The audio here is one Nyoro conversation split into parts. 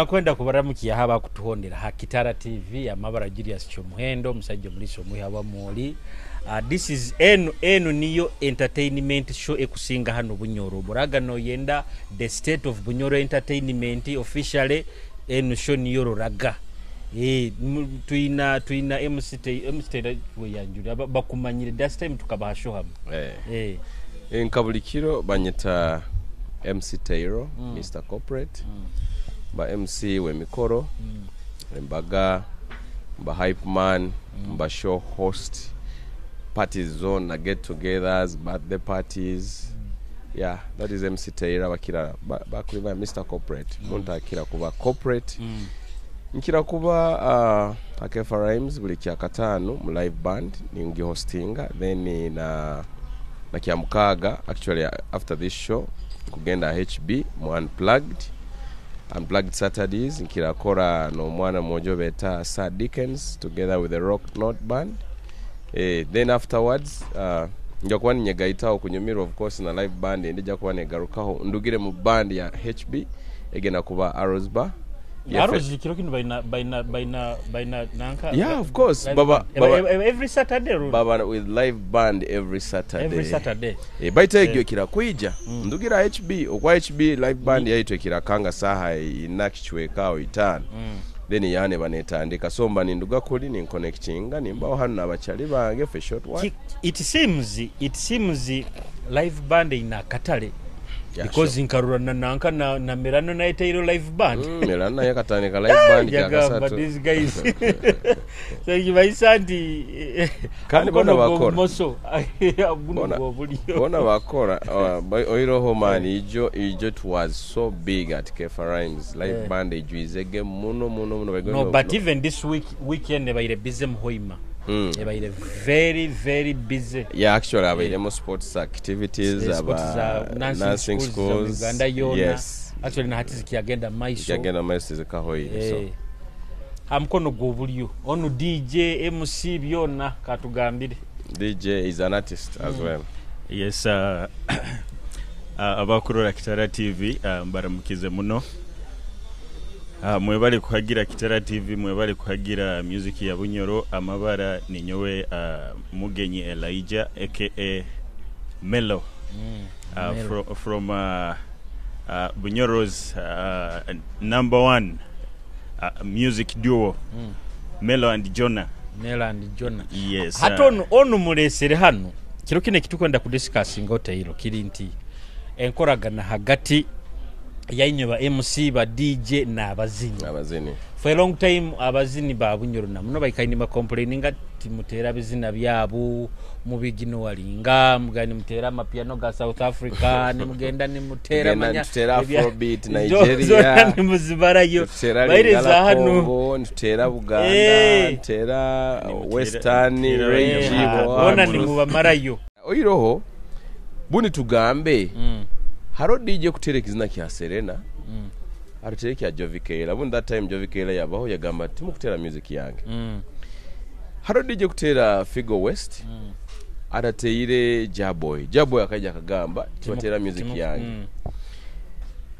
Kwenda kubaramukiaho abakutuhondera ha Kitara TV. Amabara Julius Kyomuhendo, omusajja omulisa omwiha wa mwoli. This is enu niyo entertainment show ekusinga hano Bunyoro. Buraga noyenda the state of Bunyoro entertainment officially, enu show niyo roraga. Tuina MC MC Taylor weyanjura bakumanyire last time tukabaha show hamwe. Nka buli kiro banyeta MC Taylor, Mr. Corporate. Mba MC w'emikoro, embaga, mba hype man, mba show host, parties zona, get-togethers, birthday parties. Yeah, that is MC Taylor. Bakira bakuliba Mr. Corporate. Muntu akira kuba corporate. Nkira kuba Akefa Rhymes buli kya katano mu live band ningi hostinga, then na kya mukaga actually after this show kugenda HB mu Unplugged Saturdays nkira kora no mwana mmoja beta Sir Dickens together with the Rock Note Band. Then afterwards nja kuba ninyegaitaho kunyumirwa of course na live band ndija kuba negarukaho ndugire mu band ya HB egenda kuba Arrows Bar. Yeah, Arrows kiro kino baina nanka. Yeah, of course. Live Baba, band. Baba, Every Saturday, Rudy. Baba with live band every Saturday. Every Saturday. Baita egyo kira kuija. Ndugira HB, okwa HB live band yaitwe kira kanga saha inakichwekao 5. Then yane banetandika somba ninduga kuli ni connectinga nimbaho hano nabachali bange for short one. It seems live band ina katale. Yeah, because sure. Nkarura na nanka na Merano na etairo live band. Merano naye katandika live band kya Yagamba, kasatu. these guys. So kibaisa nti Kandi omukono bona bakora. gw'obumoso, guno gw'obulyo. Bona bakora. Oiroho man, ijo it was so big at Kefa Rhymes. Live band ijwizege muno muno muno. No, but even this weekend ebaire busy mu Hoima. Ebaire very very busy. Yeah, actually abairemo sports activities, Sports aba za nursing nursing schools za schools. Uganda yona. Yes. Actually na hati zikyagenda maiso. Zikyagenda maiso zikahoire. So. Ha mukono gw'obulyo onu DJ MC byonna katugambire. DJ is an artist as well. Yes, abakurora Kitara TV, mbaramukize muno. Mwebale kuhagira Kitara TV, mwebale kuhagira music ya Bunyoro. Amabara ni nyowe Mugenyi Elijah aka Melo. Melo. From Bunyoro's number one music duo, Melo and Jonah. Melo and Jonah. Yes. Hati onu mulesere hano kiro kino ekitukwenda kudiscussinga oteiro kiri nti enkoragana hagati yainywe ba MC ba DJ n'abazini. Abazini. For a long time abazini ba Bunyoro na muno baikaini ba complaininga timutera bizina byabo mubigino walinga mugani mutera amapiano ga South Africa nimugenda nimutera Tugenda manya nitutera Afrobeat, Nigeria. Zona nimuzibarayo. Tutera Baireza Lingala hano. Congo, nitutera Buganda, nitutera Western, Nitutera Regi, Abanyamahanga. Bona nimubamarayo. Oiroho buni tugambe haro DJ kutera ekizina kya Serena, arutere kya Jovi Kayla. Bundi that time Jovi Kayla yabaho yagamba timukutera music yange. Haro DJ kutera Figo West, atateire Jaboy. Jaboy akaija akagamba tibatera music yange.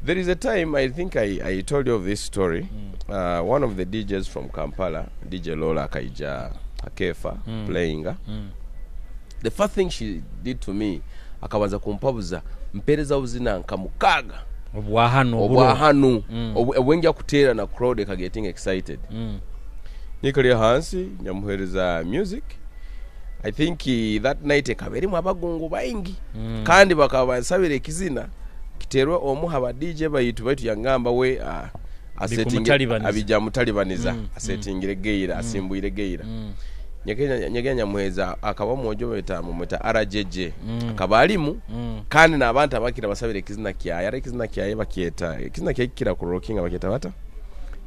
There is a time, I think I told you of this story. One of the DJs from Kampala, DJ Lola, akaija Akefa playing. The first thing she did to me, akabanza kumpabuza mpereza buzina nka mukaga obwahano. Obwa hanu obwenja kuteera na crowd eka getting excited. Nikali hansi nyamuhereza music. I think that night ekaba erimu abagungu baingi kandi bakaba bansabira ekizina kiterwe omu aba DJ baitu yangamba we Bikumutalibaniza. Abija mutalibaniza asetingire geira asimbwire geira. Nyekenya nyamuheza akaba mwojo beta mumweta RJJ akaba alimu kandi n'abantu abakira basabira ekizina kyaye ara ekizina kyaye bakyeta ekizina kyaye kira ku rocking bakyeta bata,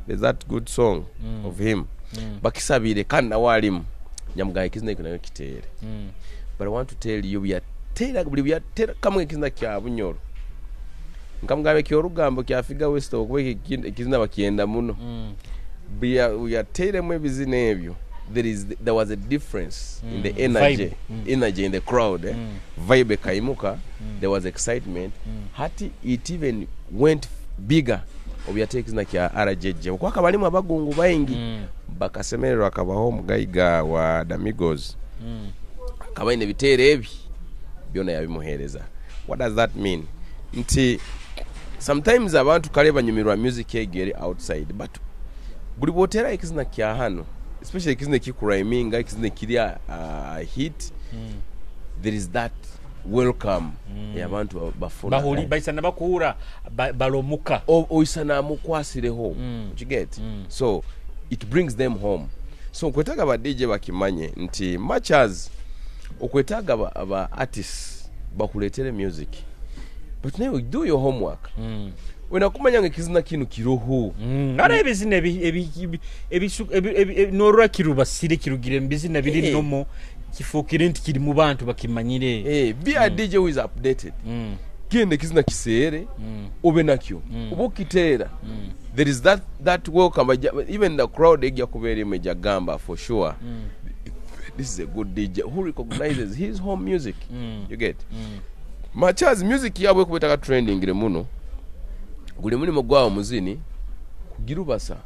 there's that good song of him bakisabire kandi nawe alimu nyamugaye ekizina ekyo nayo kiteere. But I want to tell you, byatera buli byatera kamwe ekizina kya Bunyoro nkamugabe kyorugambo kyafiga West okuba ekizina bakyenda muno. Byateeremu ebizina ebyo, there was a difference in the energy. Vibe. Energy in the crowd, eh? Vibe ekaimuka. There was excitement. Hati it even went bigger. Obu yateeka ekizina kya RJJ okuba akaba alimu abagungu baingi bakasemererwa akabaho omugaiga wa Damigos akaba aine ebiteero ebi byona yabimuhereza. What does that mean? Nti sometimes abantu kale banyumirwa music egyo eri outside but buri bwoteraho ekizina kya hanu especially ekizina ekikurhyminga, ekizina ekiri aha hit, there is that welcome eyabantu bafuna. Bahuri baisana bakuhura baromuka. Oisana amukwasireho, you get? So it brings them home. So nkwetaaga ba DJ bakimanye nti much as okwetaaga ba artists bakureetere music but naiwe do your homework. Oine kumanya ngu ekizina kinu kiroho. Hariho ebizina norora kirubasire kirugire mu bizina biri normal kifuukire nti kiri mu bantu bakimanyire. Be a DJ who is updated. Genda ekizina kiseere obe nakyo oba okiteera there is that welcome even the crowd ejja kuba erimu ejja kugamba for sure this is a good DJ who recognizes his home music. You get? Much as music yaabo ekuba etakatrendingire muno, guri murimo gwawe muzini kugirubasa.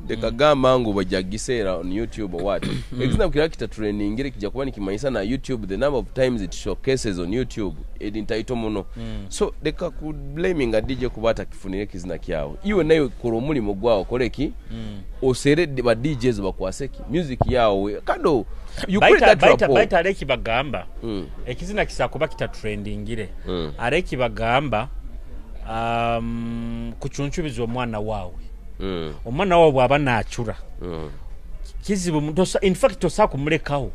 Leka gamba ngu baija kugiseera on YouTube or what. Ekizina bukiraba kitatrendingire kija kuba nikimanyisa na YouTube the number of times it showcases on YouTube eri ntaito muno. So leka ku blaminga DJ kuba atakifunire ekizina kyawe. Iwe naiwe kora omurimo gwawe okore ki? Oseere ba DJs bakwase ki? Music yawe kandi you create that rapport. Baitu hariho ekibagamba, ekizina kisobola kuba kitatrendingire, hariho ekibagamba kucuncubiza omwana waawe. Omwana waawe bwaba nacura, kizibu, in fact tosobola kumulekaho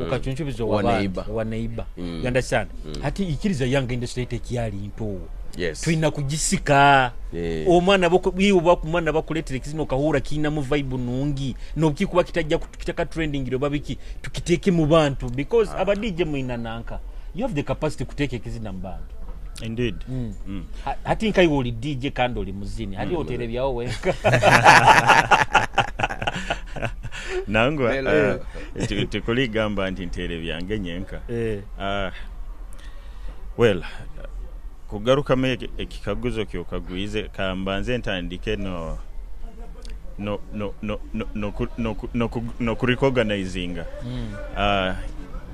okacuncubiza ow'abandi, owa neighbor. You understand? Hati ikiriza young industry yaitu ekyari nto. Twina kugisika. Omwana iwe omwana bakureetera ekizina okahurra kiinamu vibe nungi, n'obu kirikuba kitajja kitakatrendingire oba biki, tukiteeke mu bantu because aba DJ mwina nanka, you have the capacity kuteeka ekizina mu bantu. Indeed. Hati nkaiwe ori DJ kandi ori muzini, hati oteera ebyawe wenka. Nangwa tikurigamba nti nteera ebyange nyenka. Well, kugarukamu ekikaguzo kyokagwize, kambanze ntandike no n'okurecognizinga.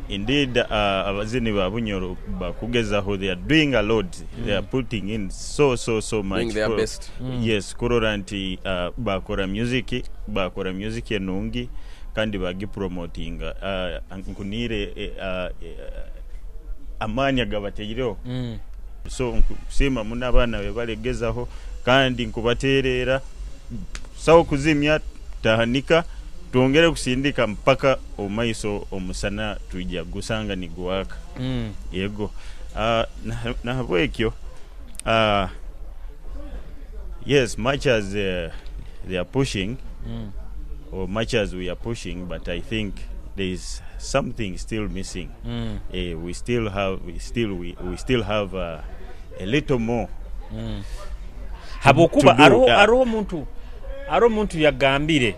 Indeed abazini ba Bunyoro bakugezaho, they are doing a lot, they are putting in so so so much. Doing their best. Yes, kurora nti bakora music, bakora music enungi kandi bagipromotinga. Nkuniire amaani agabataireho. So nkusiima muno abaana bebale kugezaho kandi nkubateerera busaho kuzimya, tahanika twongere kusindika mpaka omu maiso omusana twija kugusanga nigwaka. Yego. Nahabwekyo yes much as they are pushing or much as we are pushing but I think there is something still missing. We still have, we still, we, we still have a little more Habwokuba to do. Hariho omuntu, hariho omuntu yagambire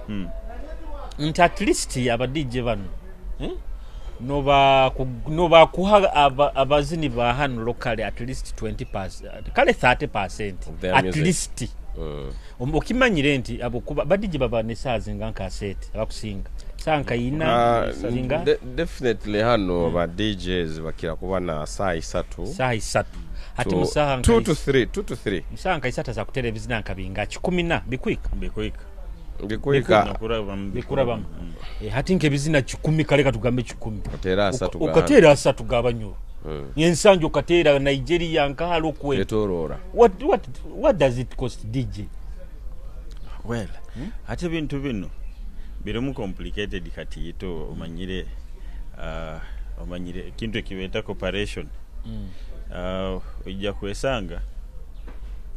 nti at least aba DJ banu nobakuha abazini ba hanu locally at least 20%, kale 30% Of their at music. least. Okimanyire nti habwokuba ba DJ baba n'esaaha zinga nka seti abakusinga saaha nka ina zinga Definitely hano ba DJs bakira kuba na saaha isatu. Saaha isatu. Hati musaha nka 2 to 3, 2 to 3. Musaha nka isatu aza kutera ebizina nka binga 10 bikwika. Bikwika. Bikwika. Nakurabamu. Bikurabamu. Hati nk'ebizina 10 kale katugambe 10. Otera asatu ga Okateera asatu g'Abanyoro. Ensangi okateera Nigeria nka haro kwe. Etorora. What does it cost DJ? Well, hati ebintu bino birimu complicated kati ito omanyire ekintu ekibeeta cooperation. Ojja kwesanga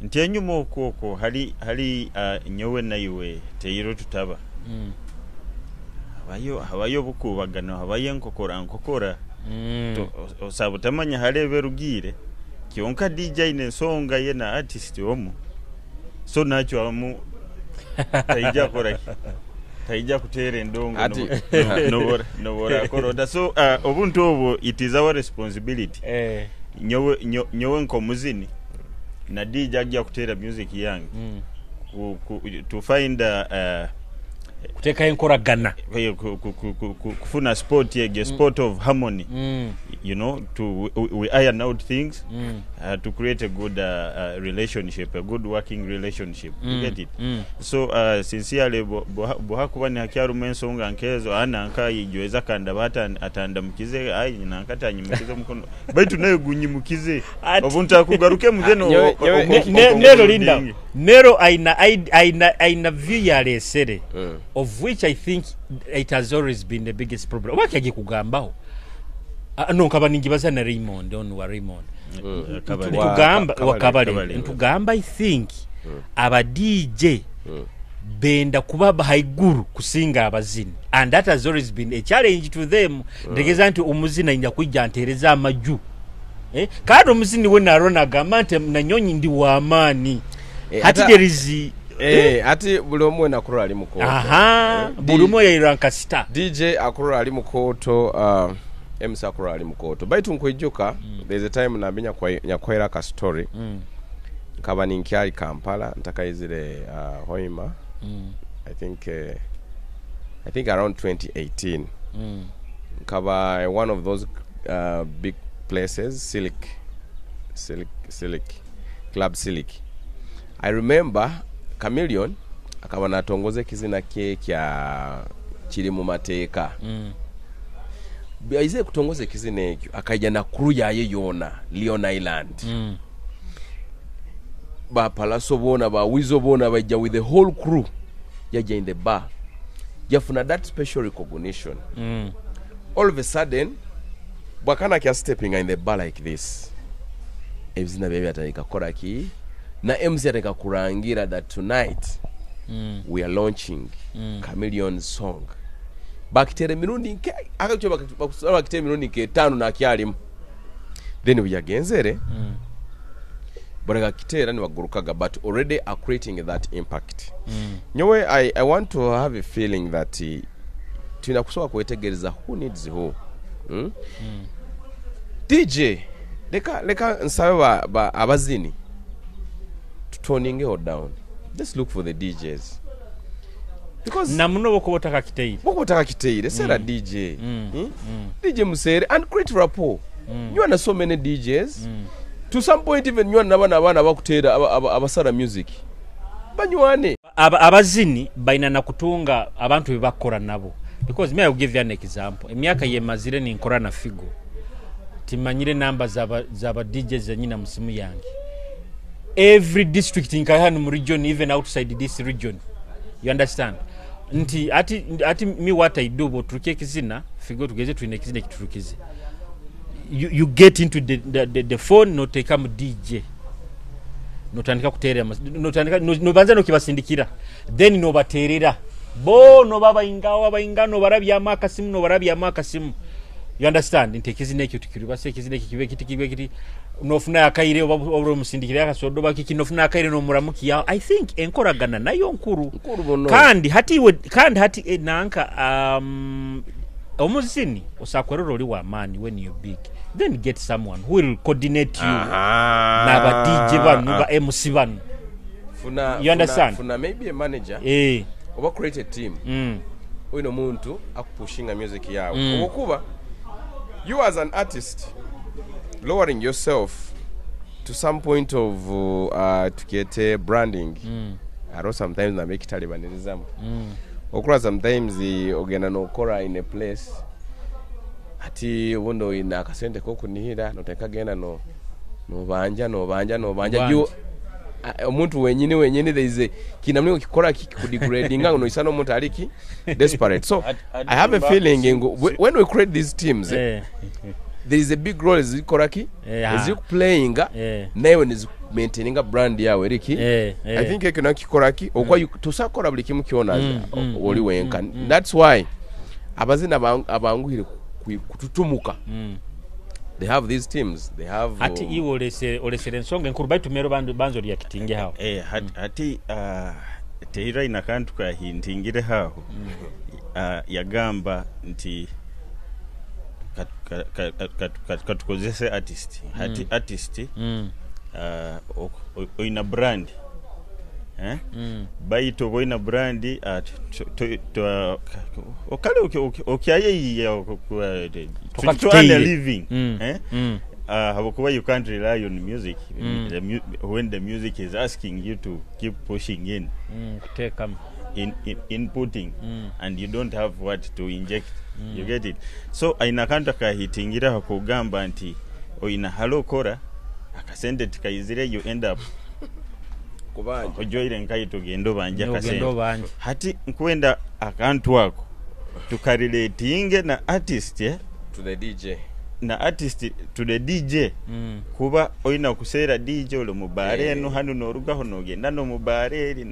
nti enyuma okwo okwo hali nyowe naiwe teiro tutaba. Habayo obukubagano, habayo enkokora nkokora. Osaba otamanya hali eberugiire kyonka DJ aine ensonga ye na artist omu. So nakyo amu taija kora ki? Taija kuteera endongo Ati nobora akora ota. So obuntu obwo it is our responsibility. Nyowe nk'omuzini na DJ ajja kuteera music yange. To find Kuteekaho enkoragana. Kufuna sport egyo, sport of harmony, to we iron out things to create a good relationship, a good working relationship, you get it? So sincerely bwehakuba ni hakyalimu ensonga nkezo, aah nanka yaijweza kandaba atandamukize, aye nanka tanyimukize omukono, baitu naiwe gunyimukize Ati obuntakugarukemu then Nero linda okonkurudinge. Nero aina aina aina view yalesere of which I think it has always been the biggest problem oba kyagikugambaho. Ah, no, nkaba ningibaza na Raymond on wa Raymond. Kabale. Ntugamba Wa wa Kabale. Kabale ntugamba I think aba DJ benda kuba haiguru kusinga abazini, and that has always been a challenge to them. Ntegeeza nti omuzini ayinza kwijja nteereza amaju, eh? Kandi omuzini we naro nagamba nti nanyonyi ndi wamaani. Hati there is Ati buli omu wena akurora ali mukooto. Aha, buli omu yairwa nka star. DJ akurora ali mukooto, MC akurora ali mukooto, baitu nkwijuka there's a time nambi nyakwaira aka story. Nkaba ninkyali Kampala ntakaizire Hoima. I think around 2018 nkaba one of those big places, Silk Club, Silk. I remember Chameleon akaba natongoza ekizina kye kya kiri mu mateeka. Aize kutongoza ekizina ekyo akaija na crew yaye yona, Leon Island, ba Palaso bona, ba Wizo bona, baija with the whole crew, yaja in the bar, yafuna that special recognition. All of a sudden bwakana kya stepping in the bar like this, ebizina bye byatandika kukola ki, na MC atandika kurangira that tonight we are launching Chameleon song. Bakitera emirundi nke akakyo bakitera emirundi nke etaano nakyalimu, then bweyagenzere bwekakiteera nibagurukaga, but already are creating that impact. Nyowe I want to have a feeling that tulina kusobola kwetegereza who needs who, DJ leka nsabe abazini tutoningeho down, let's look for the DJs because Namuno bokuba otakakiteire. Bwokuba otakakiteire seera DJ. DJ museere and create rapport. Nywana so many DJs to some point, even nywana nabana abaana abakuteera abasala music, banywane. Abazini balina nakutunga abantu bebakora nabo, because me, I will give you an example. Emyaka yemazire ninkora na Figo, timanyire namba zaba DJs zenyina musimu yange. Every district nka hano mu region, even outside this region, you understand nti ati me, what I do, bwoturuka ekizina Figo, tugeze tulina ekizina ekiturukize, you get into the phone, noteekamu DJ, notandika kuteerera notandika nobanza nokibasindikira, then nobateerera bo noba bayingawo abayinga, nobarabyamu akasimu, nobarabyamu akasimu, you understand nti ekizina ekyo tukiribasa, ekizina ekyo kibe kiti, kibe kiti, nofuna akaire oba omusindikira akasodo bakiki, nofuna akaire nomuramukiya. I think enkoragana nayo nkuru. Nkuru muno. Kandi hati iwe kandi hati nanka omuzini osakwerera oli wamaani. When you big, then get someone who will coordinate you n'aba DJ bano, ba MC bano. Funa, You understand? Funa maybe a manager oba create a team. Oyino muntu akupushinga music yawe. Olwokuba you as an artist lowering yourself to some point of tukyete branding, aro sometimes nabe ekitalibanirizamu okula. Sometimes ogenda nokora in a place, ati obundi oyina akasente kokunihira, noteka genda no nobanja nobanja nobanja. Obanja. You omuntu wenyini wenyini, there is a kinamlingo kikola kikudegradinga, noisana omuntu aliki desperate. So I have a feeling ngu when we create these teams, there is a big role ezikolaki ezikuplayinga naye nezimaintaininga brand yawe eriki. I think ekyo nakikolaki okwa tosobola kukola buli kimu kyona oli wenka. That's why abazina abanguhire kututumuka. They have these teams, they have Ati iwe olesere ensonga enkuru, baitu mero banzo lyakitinge hawo. Hati teira ina kantu kahintingire haho. Yagamba nti katukozese artist, hati artist oina brand. Eh? Baitu oba oina brand, kale okyayeyiya to earn a living, eh? Habwokuba you can't rely on music when the music is asking you to keep pushing in, Kuteekamu. Inputting and you don't have what to inject, you get it? So aina akantu akahitingiraho kugamba nti oina hali okora akasente tikaizire, you end up Kubanja. Ojwaire nkaito ogenda obanja Ogenda akasente. obanja. Hati nkwenda akantu ako tukarelatinge na artist, eh? To the DJ. Na artist to the DJ, kuba oina kuseera DJ oli mubaara eno hanu norugaho nogenda nomubaara eri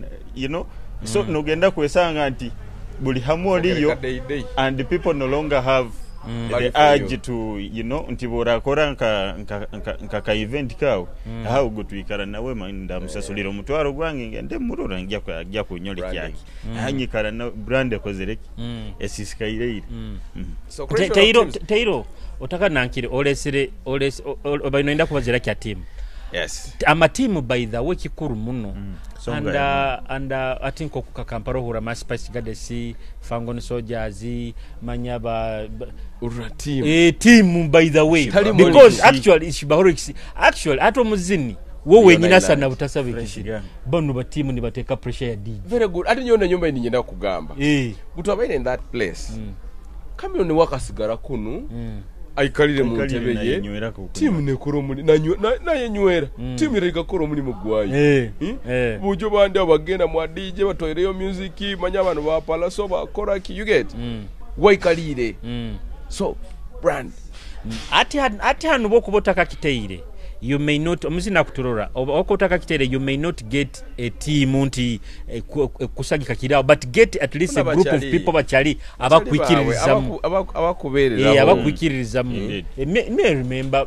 so nogenda kwesanga nti buli hamwe oliyo Day day. And people no longer have the Value for urge you. to nti borakora nka ka event kawe aha ubwo twikara nawe ndamusasulira omutwaro gwange ngende murora njya kunyola Branding. kyaki aha nyikara na brand ekozereki esisikaire. So Te- creation of Teiro, teams. Teiro otakanankire olesere bainoenda kubazira kya timu. Yes. Amatimu, by the way, kikuru muno. Songa And, ya and I think okuka Kampala ohura ma Spice Gardens, Fangon Soldiers, manya ba Urra team. Team, by the way, Tali because Molix. Actually Shibahorix, actually ate omuzini wo wenyini Nine. asana butasaba Fresh ekizina. gang. Bano batimu nibateeka pressure ya DJ. Very good. Ate nyowe nyumba ini nyenda kugamba. Eh. Butu abaire in that place. Kamiloni wakasigara kunu. Aikalire mu Aikalire ntebe ye. nayenywera ku kunywa. Timu nekora omulimu nayenywera. Timu era igakora omulimu gwayo. Eh. Bujo bandi abo bagenda mwa DJ batwaireyo music manya abantu ba Palaso bakora ki, you get? Waikalire. So brand. Ati hanu bokuba otakakiteire, you may not, omuzina akuturora oba otakakiteire, you may not get a team nti kusagika kiraawo, but get at least a Kuna group of bakyali. people bakyali abakwikiririzamu. Abakubeereraho. Abakwikiririzamu. Indeed. Me remember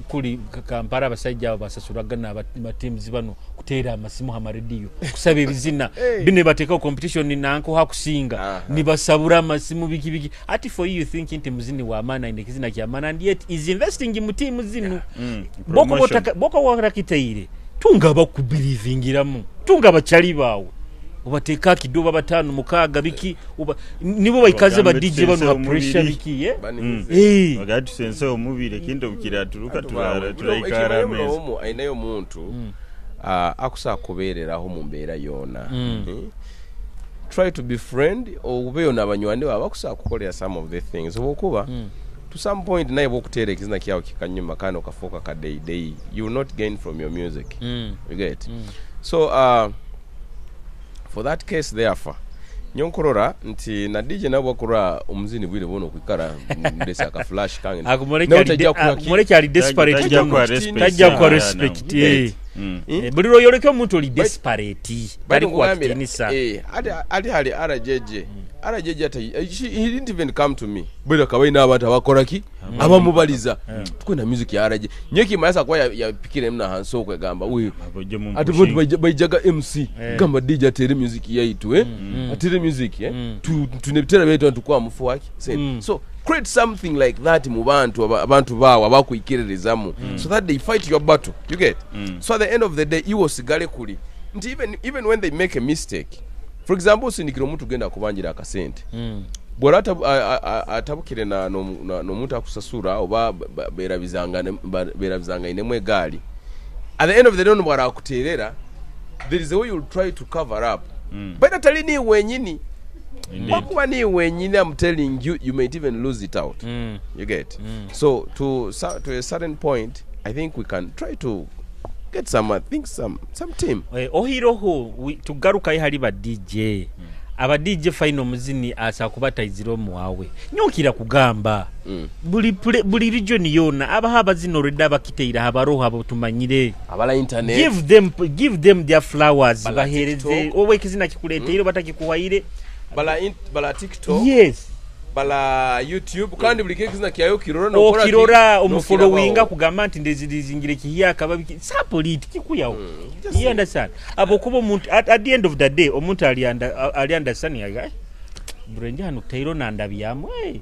kuli Kampala abasajja abo basasulagana abateams bano kuteera amasimu amarediyo kusaba ebizina. Hey. Bino bateekawo competition nanko hakusinga nibasabura amasimu biki biki. Ati for you, you think nti muzini w'amaani aine ekizina kyamaani and yet is investing mu tiimu zino. Promotion. Boka warakiteire tunga abakubirivingiramu, tunga abakyali baawe obateeka akidoba bataano mukaaga biki nibo baikaze ba Bagambe DJ bano tusense ba pressure omubiri. biki, eh? Banihize. Eh. Bagati tusense omubiri ekintu obukiraturuka turaikara Ekimanye amezi. omu ayinayo omuntu akusobola kubeereraho mu mbeera yoona. Try to be friend obeeyo n'abanywani bawe bakusobola kukolera some of the things olwokuba to some point naye bwokuteera ekizina kyawe kikanyuma kandi okafuuka kadeyideyi, you will not gain from your music. You get? So for that case, therefore nyonkurora nti na DJ nabo bakurora omuzini bwire bwono okwikara ndese aka flash kange. Nawe tajja kuha Akumuleke ali desperate. Tajja Muno. kuha respect. Tajja kuha Ah, respect. no. Eh. Eh, buli lwoyoleka omuntu oli desperate tali kuwa kitinisa. Ati hali RJJ, RJJ ati he didn't even come to me bwera kabaina abantu abakora ki abamubaliza tukwenda music ya RJ nyeki mayasa kwa yapikire mna hansi okwegamba uyu Abojje mu ati pushing. bontu baijaga MC gamba DJ atere music yaitu, eh, atere music, eh, tunebitera byaitu antukwa mufu waki. So create something like that mu bantu abantu bawe abakwikiririzamu so that they fight your battle, you get? So at the end of the day iwe osigale kuli nti even when they make a mistake, for example osindikira omuntu genda kubanjira akasente bw'ola atabukire n'omuntu akusasura oba berabizangainemu egaali, at the end of the day ono bw'arakuteerera, there is a way you'll try to cover up, but atali niiwe wenyini. Indeed. Wakuba niiwe wenyini, I'm telling you, you might even lose it out. You get? So to a certain point I think we can try to get some, I think some team. Eh, ohiroho tugarukayo hali ba DJ. Aba DJ fine, omuzini asa kuba taizira omuwawe nyokira kugamba buli region yona abaho abazina olwedde abakiteira abaroho abo tumanyire. Abala internet. Give them their flowers. Bala Bahereze TikTok. oba ekizina kikuleteire oba takikuwaire. Bala TikTok. Yes. Bala YouTube kandi buli kekizina kyayo kirora nokora ki- Okirora omufollowinga nokirabawo. kugamba nti ndezingire kihiyaka babiki sapuliti kikuyawo. Just You understand? Abo kuba omuntu at the end of the day omuntu ali understand yaga burenje hano tairo nandabyamu, eh.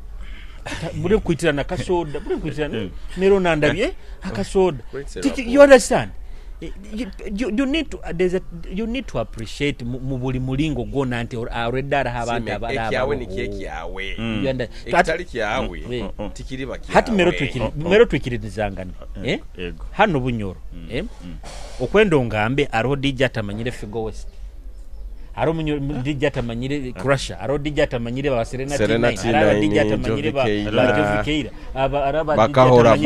Bure nkwitira nakasoda, bure nkwitira nero nandabye akasoda. Great You understand? You need to, you need to appreciate mu buli mulingo gwona nti already hariho abantu ekyawe nikyo ekyawe. Ekitali kyawe tikiriba kyawe. Hati mero twikirizangana. Hano Bunyoro. Okwenda ongambe hariho DJ atamanyire Figo West. Hariho DJ atamanyire Crusher, hariho DJ atamanyire ba Serena T9, hariho DJ atamanyire ba Jovi Keira, Bakahora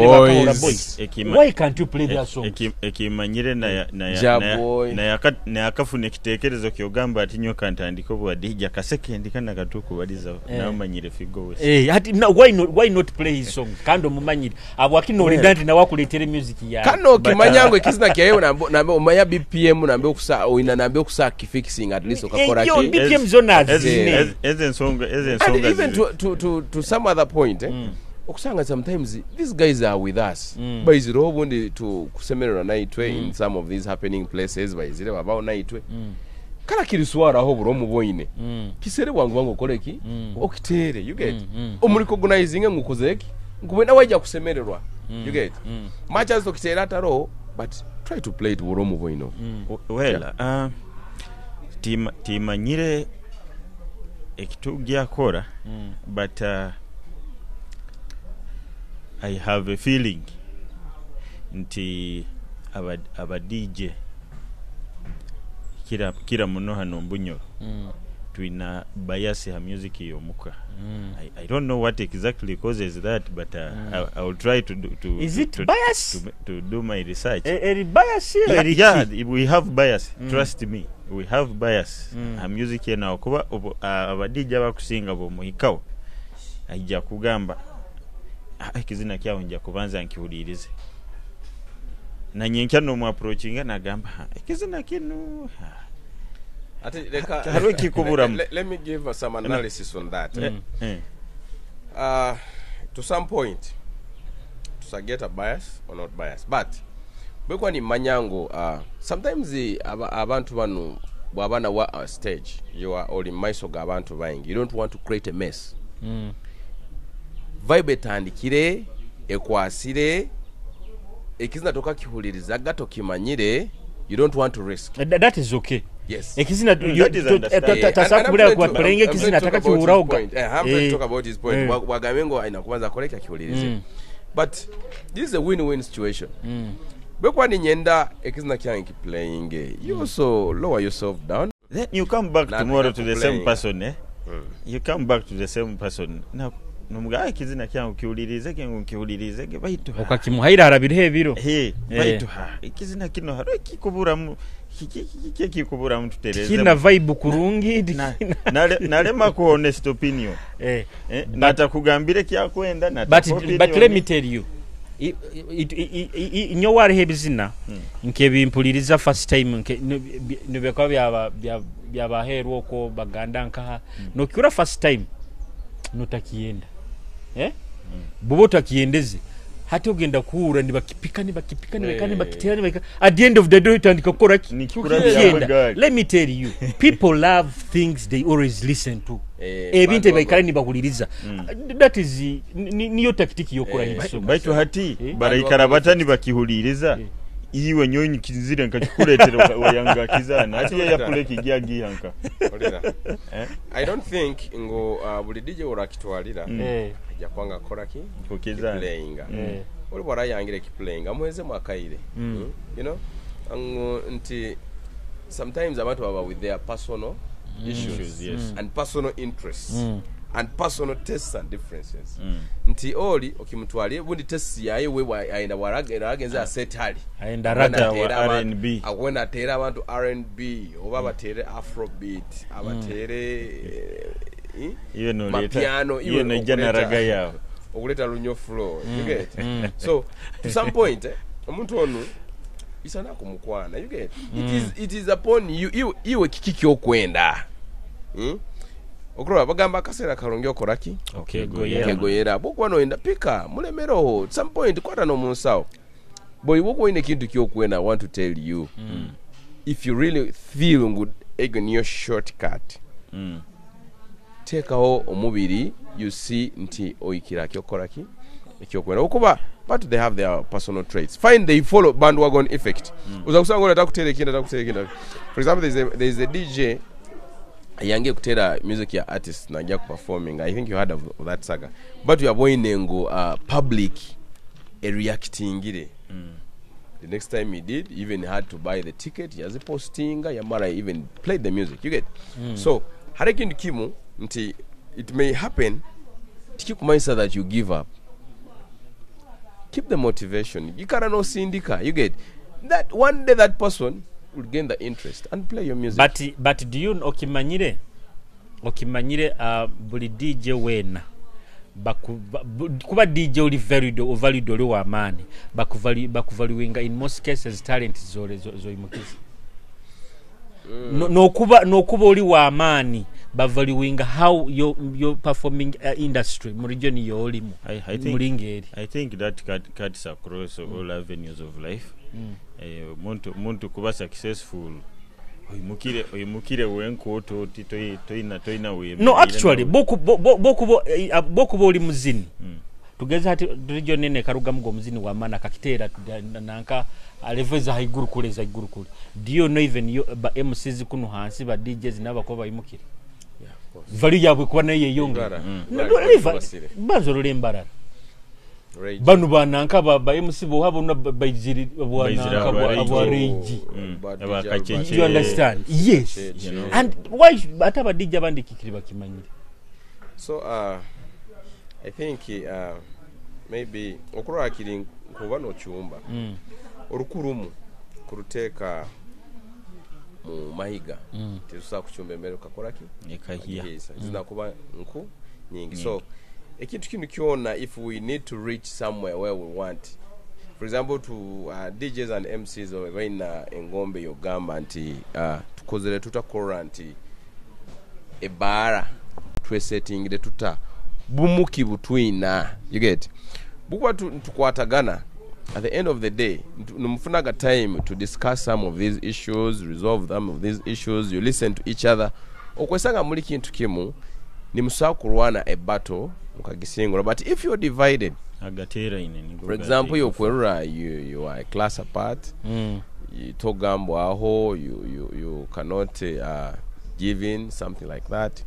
Boys. Why can't you play their songs? Ekimanyire na yakafuna ekitekerezo kyogamba ati nyoka ntandika obwa DJ kasekendi kana katukubaliza namanyire Figo West. Hati why not play his songs? Kandi omumanyire abwakino olinda nti nawe akuleetere music yawe. Kano kimanyango ekizina kyawe nambe omanya BPM nambe okusa oina nambe okusa kifixing at least okakora ki. BPM zona zine. Eze ensonga And even to some other point okusanga sometimes these guys are with us. Baizire obundi to kusemerera naitwe in some of these happening places baizire babao naitwe. Kala kiriswaraho buri omuboine. Kisere bwangu bangu okoreki okitere you get. Omurecognizing ngukozeki nkubona waija kusemererwa you get. Much as okitera ataro but try to play it buri omuboino. Well, timanyire ekitujja kora but I have a feeling nti aba DJ kira muno hano Mbunyoro twina bias ha music yomuka. I don't know what exactly causes that, but I will try to do to Is it bias? To do my research. Eri bias yeah, we have bias. Trust me, we have bias. Ha music ena okuba aba DJ abakusinga bomuhikawo ajja kugamba ekizina kyawe nja kubanza nkiwulirize. Na nyenkya no approachinga nagamba ekizina kinu let me give us some analysis on that. To some point to get a bias or not bias, but bwekwa ni manyango sometimes abantu bano bwabana wa stage you are all in maiso ga abantu bangi, you don't want to create a mess. Vibe etandikire ekwasire ekizina toka kihuliriza gato kimanyire, you don't want to risk. That is okay. Yes. Ekizina tasakubula kwa playing ekizina ataka kiwurawo. I'm going to talk about his point. Wagamengo aina kubanza koleka kiwulirize. But this is a win-win situation. Bwekwa ni nyenda ekizina kyange playing. You also lower yourself down. Then you come back tomorrow to the same person, eh? You come back to the same person. Now nomuga ekizina kyangu kiwulirize kengu kiwulirize baitu okakimuhaira arabire ebiro. Baitu ekizina kino haro kikuburamu kiki kikuburamu tutereze kina vibe kurungi nalema ku honest opinion. Natakugambire kyakwenda but let me tell you nyo wari ebizina nke bimpuliriza first time nke nibekwa byabaherwa oko baganda nkaha nokiura first time notakienda bubo takiendeze hati ogenda kuura nibakipika nibakipika nibakitera nibakitera at the end of the day utandika kukora kienda. Let me tell you, people love things they always listen to. Ebintu ebaikara nibahuliriza. That is niyo tactic yokora hiso. Baitu hati baraikara batani bakihuliriza iwe nyonyi kinzire nkakikuletera wayanga kizana ati yapule kijia gihanka. I don't think ngo buli DJ orakitwalira ajja kwanga kora ki playinga. Oli bwarayangire ki playinga muweze mwakaire. You know nti sometimes abantu baba with their personal issues yes. and personal interests and personal tastes and differences. Nti oli okimutwaliye bundi test yaye we aenda waragenza asetali aenda raga R&B akwenda atera abantu R&B oba batere afrobeat abatere iwe no leta iwe no jana raga yao okuleta lunyo flow you get. So to some point omuntu onu isana kumukwana you get. It is upon you iwe kiki kyokwenda. Okuroba bagamba akasera kalungi okoraki okegoyera bwokuba noyenda pika mulemeroho at some point kwata nomunsawo boy wokuba oyina ekintu kyokwenda. I want to tell you if you really feel ngu ego niyo shortcut teekawo omubiri you see nti oyikira kyokoraki ekyokwenda okuba But they have their personal traits. Fine, they follow bandwagon effect. Uza kusanga ono atakutera ekindi, atakutera ekindi. For example, there's a DJ yange kutera music ya artist najja ku performing. I think you heard of that saga. But yaboine ngu public ereactingire. The next time he did, he even had to buy the ticket, yazipostinga, yamara even played the music. You get? So, hari ekintu kimu nti it may happen tikikumanyisa that you give up. Keep the motivation. Ikara nosindika. You get? That one day that person will gain the interest and play your music. But do you okimanyire buli DJ weena kuba DJ oli valid, oli wamaani, bakuvaluinga in most cases talent zoyimukiza. N'okuba oli wamaani, bavaluinga how your performing industry mu region yolimu. I think mulinga eri. I think that cuts across all avenues of life. Omuntu kuba successful, oyimukire wenkooto oti toyina No, actually, bokuba oli muzini, tugeze hati region nene karugamu g'omuzini wamaani akakiteera nanka level za haiguru kule, za haiguru kule. Do you know even yo, ba MCs kuno hansi, ba DJs nabo bayimukire? Yeah, of course. Value yabwe kuba nayo yeyongera. Mbarara. No, Mbarara, no, Basire. Banza olole Mbarara. Rage. Bano bananka ba MC boha bonna baiziri Baizira bwananka aba Rage. bwa Rage. Ba DJ Aba Albert. You understand? Yes. Che, You know. And why ate aba DJ abandi kikiri bakimanyire? So I think maybe okurora kiri nkuba nocyumba orukurumu kuruteeka mu mahiga, tetusobola kucyumba emmere ukakoraki? Ekahiya. Bagihisa. Zinakuba nku nyingi. So ekintu kino kyona, if we need to reach somewhere where we want, for example to DJs and MCs balina engombe yogamba nti tukozere tutakorora nti ebaara twesettingire tuta bumuki butwina. You get? Bukuba tukwatagana, at the end of the day nimufunaga time to discuss some of these issues, resolve some of these issues. You listen to each other, okwesanga muli kintu kimu, nimusobola kulwana a battle mukagisingula. But if you're divided, Agateeraine nigo. For example, yokwerura you are a class apart, togambwaho, you cannot give in something like that,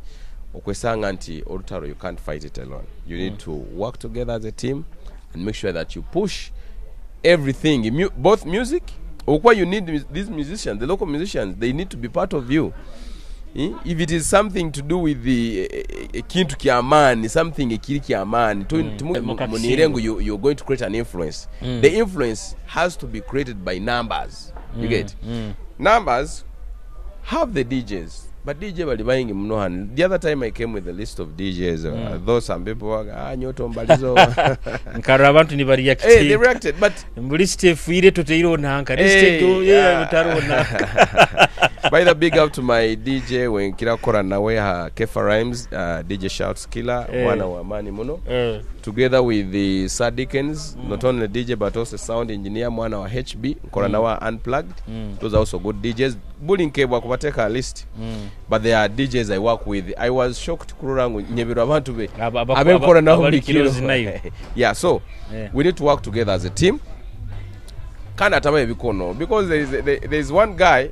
okwesanga nti olutalo you can't fight it alone. You need to work together as a team and make sure that you push everything, both music, okuba you need these musicians, the local musicians, they need to be part of you. Eh? If it is something to do with the ekintu kyamaani, something ekiri kyamaani, munire ngu you're going to create an influence. The influence has to be created by numbers. You get? Numbers have the DJs, but DJ bali bayingi muno hano. The other time I came with a list of DJs, though some people were, ah, nyoto mbalizo. Nkarora abantu nibarya. Hey, they reacted, but mbuli sitefuire toteire nanka. Hey, by the big up to my DJ wenkira kora nawe ha Kefa Rhymes, DJ Shouts Killer, mwana wa amani muno, together with the Sir Dickens, not only DJ but also sound engineer, mwana wa HB, nkora nawe Unplugged. Those are also good DJs. Buli nkebwa kubateka list, but there are DJs I work with. I was shocked kurora ngu nyebirwa abantu be abenkora nabo abali buli kiro. close nayo. Yeah, so we need to work together as a team kandi atama ebikono, because there is one guy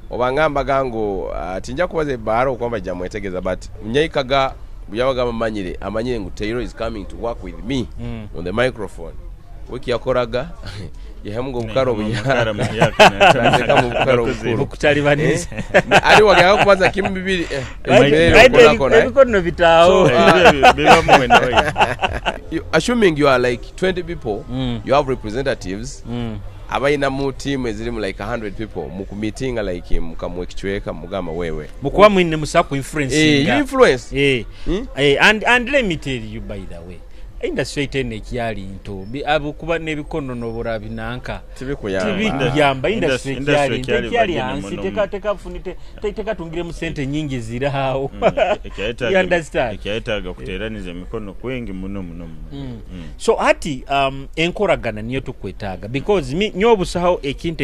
obangambaga ngu tinja kubaza ebbaara okwamba jamwetegeza, but nyaikaga yabaga amanyire amanyire ngu Taylor is coming to work with me on the microphone. Wiki yakoraga yahemuga obukaro Nateka mu bukaro bukuru. Bukutalibaniza. Ali wagenda kubaza kimu bibiri, embeera okolako naye. Ebikono bitaawo. So, assuming you are like 20 people, you have representatives abalina mu team ezirimu like 100 people, mukumeetinga like mukamuwa ekicweka, mugamba wewe Mukuba mwine musa Eh, you influence. And let me tell you, by the way, industry etene ekyali nto abo kuba n'ebikono nobura binanka. Tibikuyamba. Tibikuyamba. Industry Industry ekyali nto, ekyali ekyali bagene hansi. muno. Tekatungiremu sente nyingi ziraawo. You understand? Ekyayetaaga kuteeraniza emikono kwingi muno muno muno. So hati enkoragana niyo tukwetaaga, because nyobusaho ekintu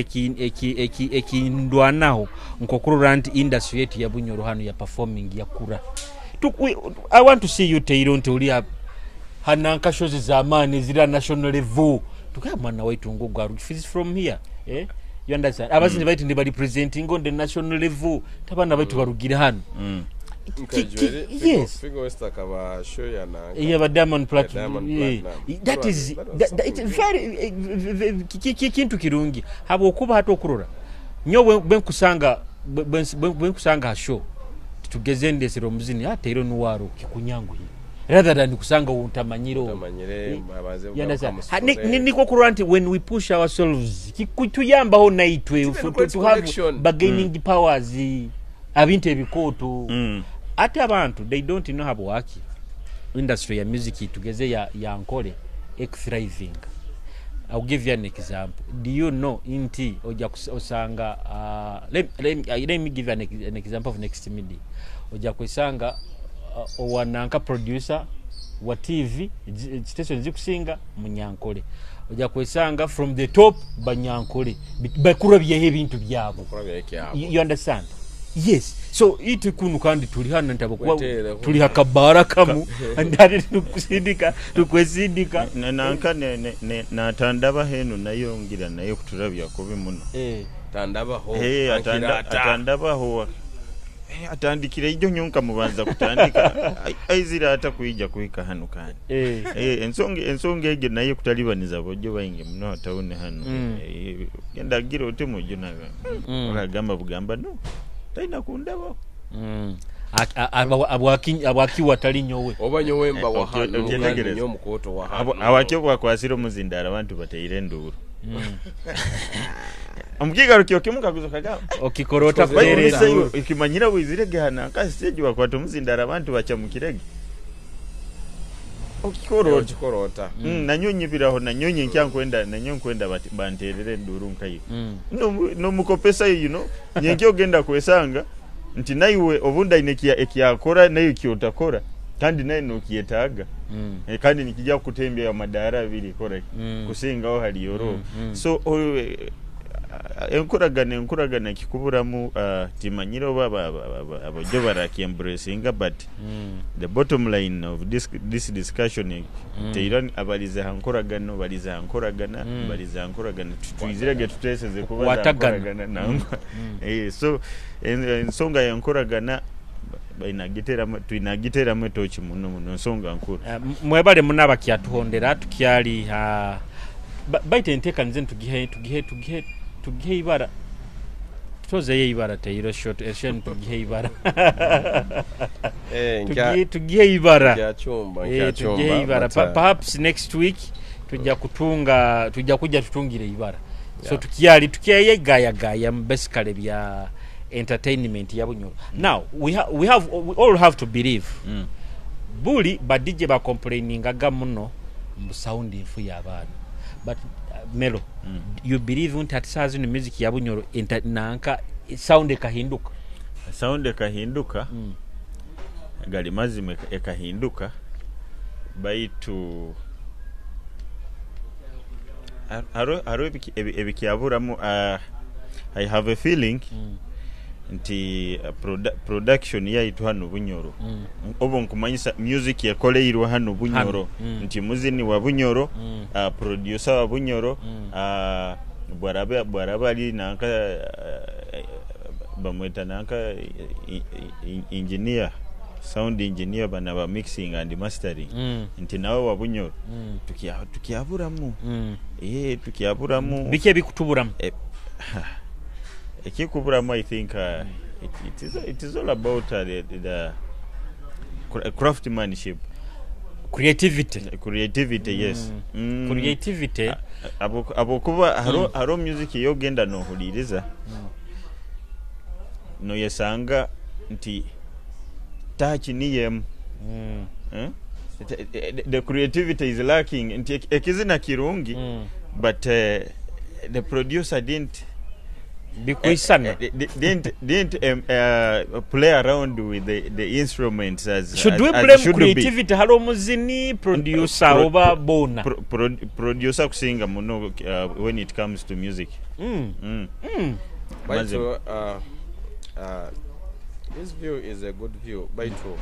ekindwanaho nkokurora nti industry yetu ya Bunyoro hano ya performing yakura. I want to see you, Teiro, nti oli Hananka shows z'amaani ezira national level, tukaya mwana waitu ngo gwa is from here, eh? You understand? Abazini baitu ndi bali presenting on the national level, tabana baitu barugire hano. Yes. Figo West akaba show ya nanka. Yeah, but Diamond Platinum. Diamond Yeah. Platinum. That That is was that it's something. very kintu kirungi habwokuba hati okurora nyo bwenkusanga bwenkusanga ha show, tugeze ndesera omuzini ate ero nuwaro kikunyanguhi rather than kusanga wontamanyire. Utamanyire babanze. You understand? Bakamusore. Niko kurora nti when we push ourselves kikutuyambaho naitwe Even creates to have connection. bargaining powers, abintu ebikooto. Ate abantu they don't know habwaki industry ya music tugeze ya Nkole thriving. I'll give you an example. Do you know nti ojja osanga let me give you an example of Next Media. Ojja kwesanga owananka producer wa TV station zikusinga Munyankole. Ojja kwesanga from the top Banyankole bakurabyeho ebintu byabo. Kurabya ekyabo. You understand? Yes, so itu kunu kandi tuli hano ntabo kuba Wetere. tuli hakabara kamu andari tukusindika tukwesindika. Nanka natandaba henu nayo ngira nayo kuturabya kubi muno. Tandabaho. Hey, Ankirata. Atandabaho. Atandikire ijo nyonka mubanza kutandika. Aizira ata kuija kuhika hano kandi. Ensonga egyo naye kutalibaniza bojjo baingi muno tawuni hano. Genda gira ote mujo naga. Olagamba bugamba no talina kundabaho. Abwakiwa tali nyowe. Oba nyowe mba wa hano, okyetegereza. kandi nyowe mukoto wa hano. Awakyo bwakwasira omuzindaro abantu bateire enduuru. Omukigaro kyo kimu kaguzo kagamba okikorota Kikoze kutereza. Tereza. Ikimanyira bwizirege hana kasi stage wakwata omuzindaro abantu bacamukirege okikorota. Okikorota. Nanyonyi biraho nanyonyi nkyankwenda nanyo nkwenda banterere enduuru nkayo. Nomukopesa you know nyenke ogenda kwesanga nti naiwe obundi aine ekyakora nayo kyotakora kandi naye nokiyetaaga. Kandi nikijja kukutembya amadaara abiri kora kusingaho hali yoro. So enkoragana kikuburamu timanyire oba abajo barakyembracinga, but the bottom line of this discussion teira abalize hankoragano balize hankoragana balize hankoragana twizirege tuteseze kuba Kukwatagana. nkoragana nangwa. So ensonga ya nkoragana twinagiteramu etoki muno muno nsonga nkuru. Mwebale muna abakyatuhondera tukyali baita enteekaniza tugihe tugihe tugihe tugihe ibara tutozeyo ibara teiro short eshen tugihe ibara. Tugihe ibara. Nkyachumba. Tugihe ibara. But, Perhaps next week tujja kutunga tujja kujja tutungire ibara so tukyali tukyayegayagaya mu basically bya entertainment ya Bunyoro. Now we all have to believe buli ba DJ bacomplainingaga muno mu sound nfu y'abaana, but Melo, you believe nti ati saa zino music ya Bunyoro nanka sound ekahinduka? Sound ekahinduka. Gali mazima ekahinduka baitu hariho ebikyaburamu. I have a feeling nti production yaitu hano Bunyoro obo nkumanyisa music yakoleirwe hano Bunyoro Hano. Nti muzini wa Bunyoro, producer wa Bunyoro, bwaraba ali nanka bamweta nanka engineer, sound engineer, bana ba mixing and mastering nti nawe wa Bunyoro. Tukyaburamu. Tukyaburamu. Biki ebikutuburamu? Ekikuburamu I think it is all about the craftsmanship. Creativity. Creativity, yes. Creativity. Abokuba haro music yogenda nohuliriza noyesanga nti touch niyemu. Eh? The creativity is lacking nti ekizina kirungi but the producer didn't bikwisana. Didn't play around with the instruments as Should as, we as blame should be. creativity hali omuzini producer oba bona? Producer kusinga muno when it comes to music. Baitu, Mazima. This view is a good view. Baitu,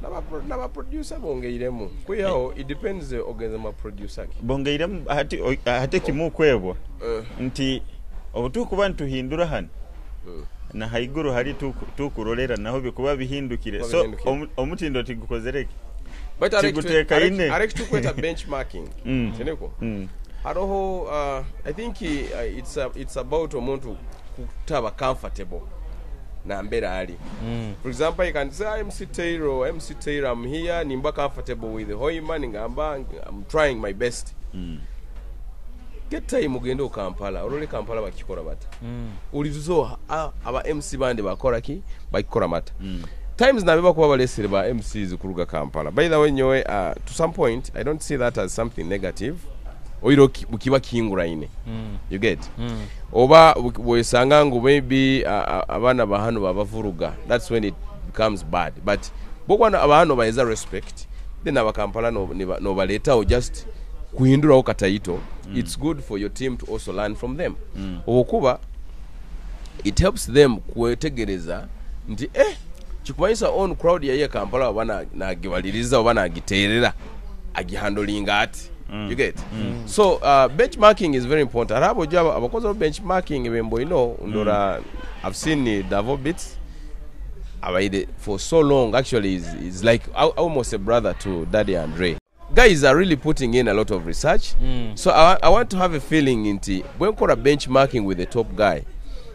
N'abaproducer bongeiremu kwihaho, it depends ogenze mu baproducer ki. Bongeiremu hati hati ekimu okwebwa nti obu tukuba nituhindura hanu na haiguru hari tukurorera naho bikuba bihindukire, Bikuba so bihindukire. Omutindo tigukozere ki? Baitu hariho Tiguteekaine. Hariho ekitukweta benchmarking. Tiniko? Haroho I think it's about omuntu kutaba comfortable nambere ali. For example, I can say, "Ah, MC Taylor, MC Taylor, I'm here, nimba comfortable with Hoima, ningamba I'm trying my best." Get time ogende o Kampala, orole Kampala bakikora bata. Ulirize aba MC bandi bakora ki? Bakikora mata. Times nabe bakuba balesere ba MCs kuruga Kampala. By the way, nyowe to some point I don't see that as something negative. Oiro bukiba kihinguraine. You get? Oba bwesanga ngu maybe abaana ba hanu babavuruga. That's when it becomes bad. But bwokuba aba hanu baheza respect, then aba Kampala no nobaletaho just kuhinduraho kataito. It's good for your team to also learn from them. Owokuba it helps them kwetegereza nti kikumanyisa on crowd yaye Kampala oba nagibaliriza oba nagiterera agihandlinga ati. You get? So benchmarking is very important. Hariho abojo abakozi benchmarking bemboine ndora I've seen Davo Beats abaire for so long, actually is like almost a brother to Daddy Andre. Guys are really putting in a lot of research. So I want to have a feeling nti bwenkora benchmarking with the top guy.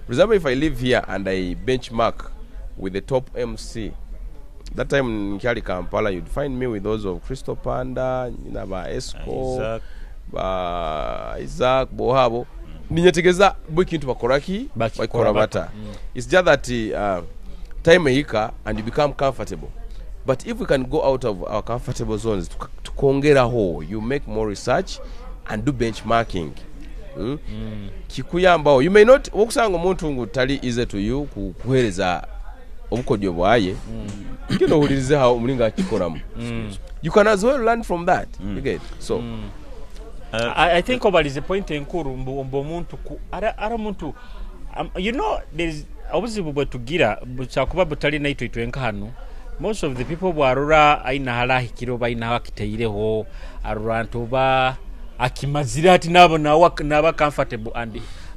For example, if I live here and I benchmark with the top MC, that time in Kyali Kampala, you'd find me with those of Crystal Panda, ba Esco, Isaac. Ba Isaac, Bohabo. Ninyetegeza bwe kintu bakoraki, Bakikora bakora bata. bata. It's just that time ehika and you become comfortable. But if we can go out of our comfortable zones, tukongeraho, you make more research and do benchmarking. Kikuyambaho. You may not, okusanga omuntu ngu tali easy to you kuhereza obukodyo bwaye. Kino ohulirize how omulingo akikoramu. You can as well learn from that. You get? So, I think obalize point enkuru mbu omuntu ku, ara omuntu, you know, there's obuzibu bwe tugira busakuba butali naitwe itwenka hano. Most of the people bwarora aina halahikiro oba aina hakiteireho arora nti oba akimazire ati nabo naba comfortable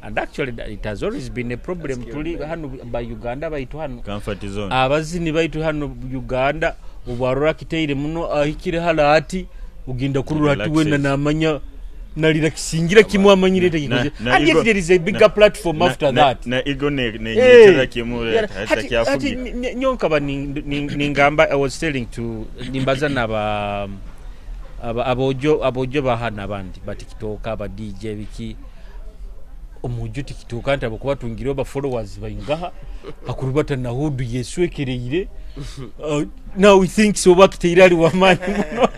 and actually it has always been a problem. That's Tuli good, man. hano ba Uganda baitu hano. Comfort zone. Abazini baitu hano Uganda obwarora akiteire muno ahikire hala ati ugenda kurura ati wena Relaxes. namanya nalira kisingira kimwe amanyire tekikoze. And yet there is a bigger platform after that. Na ego ne nyetera kimwe hata kyafugi. Hati nyonka ba ningamba, I was telling to nimbaza naba abojo bahana abandi batikitoka aba DJ biki omujo tikitoka nti abakuba tungire ba followers baingaha akurubata na hudu yeswekereire. Now we think so bakiteira ali wamani muno.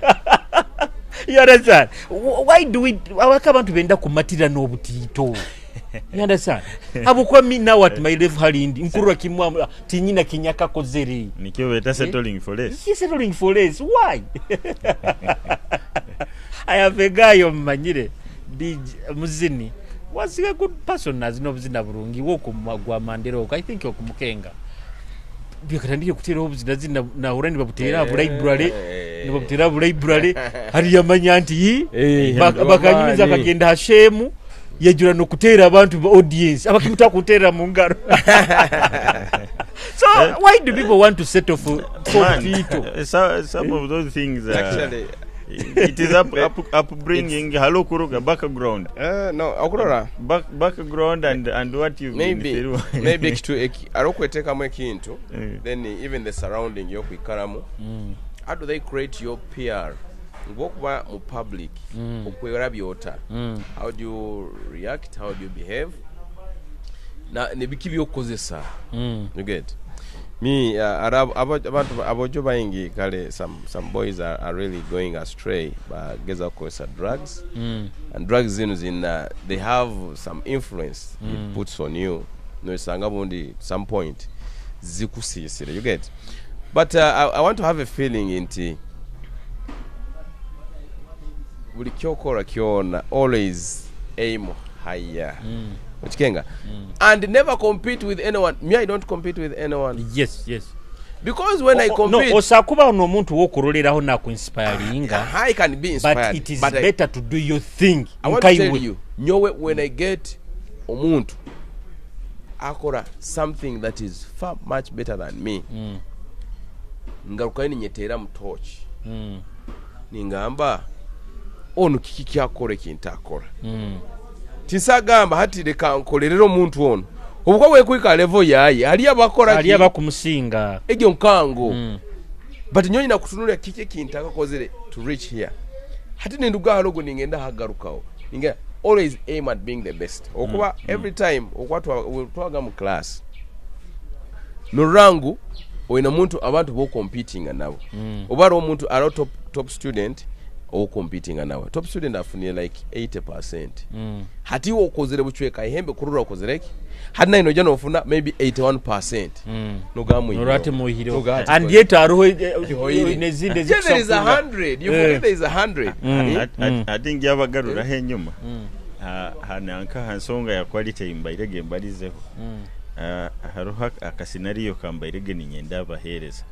You understand? Why do we awaka abantu benda kumatira n'obutito? You understand? Abukwa me now at my level halindi nkurwa kimwa tinyina kinyaka kozere. Nikyo beta settling for less. He's settling for less. Why? I have a guy on manyire DJ Muzini. Was a good person as no buzina burungi woko gwa Mandela I think okumukenga. Byakatandike kutera obuzina zina na urani babutera bu library. Nibabutera bu library hari yamanya nti bakanyumiza akagenda Hashemu yejura no kutera abantu ba audience abakimuta kutera mu ngaro. So why do people want to settle for Man, Tito? Some of those things, Actually, it is upbringing, hello kuruga background. No, okurora. Background and what you've been Maybe, through. maybe ekitu arokwetekamu ekintu, then even the surrounding yokwikaramu. How do they create your PR? Ngwokuba mu public, okwera byota. How do you react? How do you behave? Na nebiki byokozesa. You get? Me, Arab, abantu abojo bayingi kale some boys are really going astray bageza kukozesa drugs. And drugs zino zina, they have some influence it puts on you. Noisanga bundi some point zikusisire. You get? But I want to have a feeling inti buli kyokora kyona always aim higher. Ochikenga. And never compete with anyone. Me, I don't compete with anyone. Yes, yes. Because when I No, compete, osobola kubaho n'omuntu w'okuroleraho nakuinspiringa, I can be but inspired, it is but better to do your thing. I want to tell Nkaiwe. you, nyowe when I get omuntu akora something that is far much better than me, ngarukayo ninyeteera mu torch, ningamba ono kiki kyakora ekintakora. Tinsagamba hati leka nkolerere omuntu ono obuka bwekwika level yaye hali abakora ali abakumusinga. Egyo nkango. But nyowe nyina kutunulira kiki ekintu to reach here. Hati ninduga halogo ningenda hagarukaho, ningenda always aim at being the best, okuba every time okuba twaga mu class norangu oyina muntu abantu bocompetinga nabo, oba ari omuntu ari top student owocompetinga nawe, top student afunire like 80%. Hati iwe okozere bucweka ihembe kurura okozere ki, hati naye nojja nofuna maybe 81%, nogamba Nolwati muhireho. Nogamba ati And yet hariho Kihoire. nezindi Yeah, there is a ezikusakunga. 100. You forget there is 100. Eh? Ate njyabagaruraho enyuma. Hananka ha nsonga ya quality mbairege mbarizeho. Hariho akascenario kambairege ninyenda abaheereza.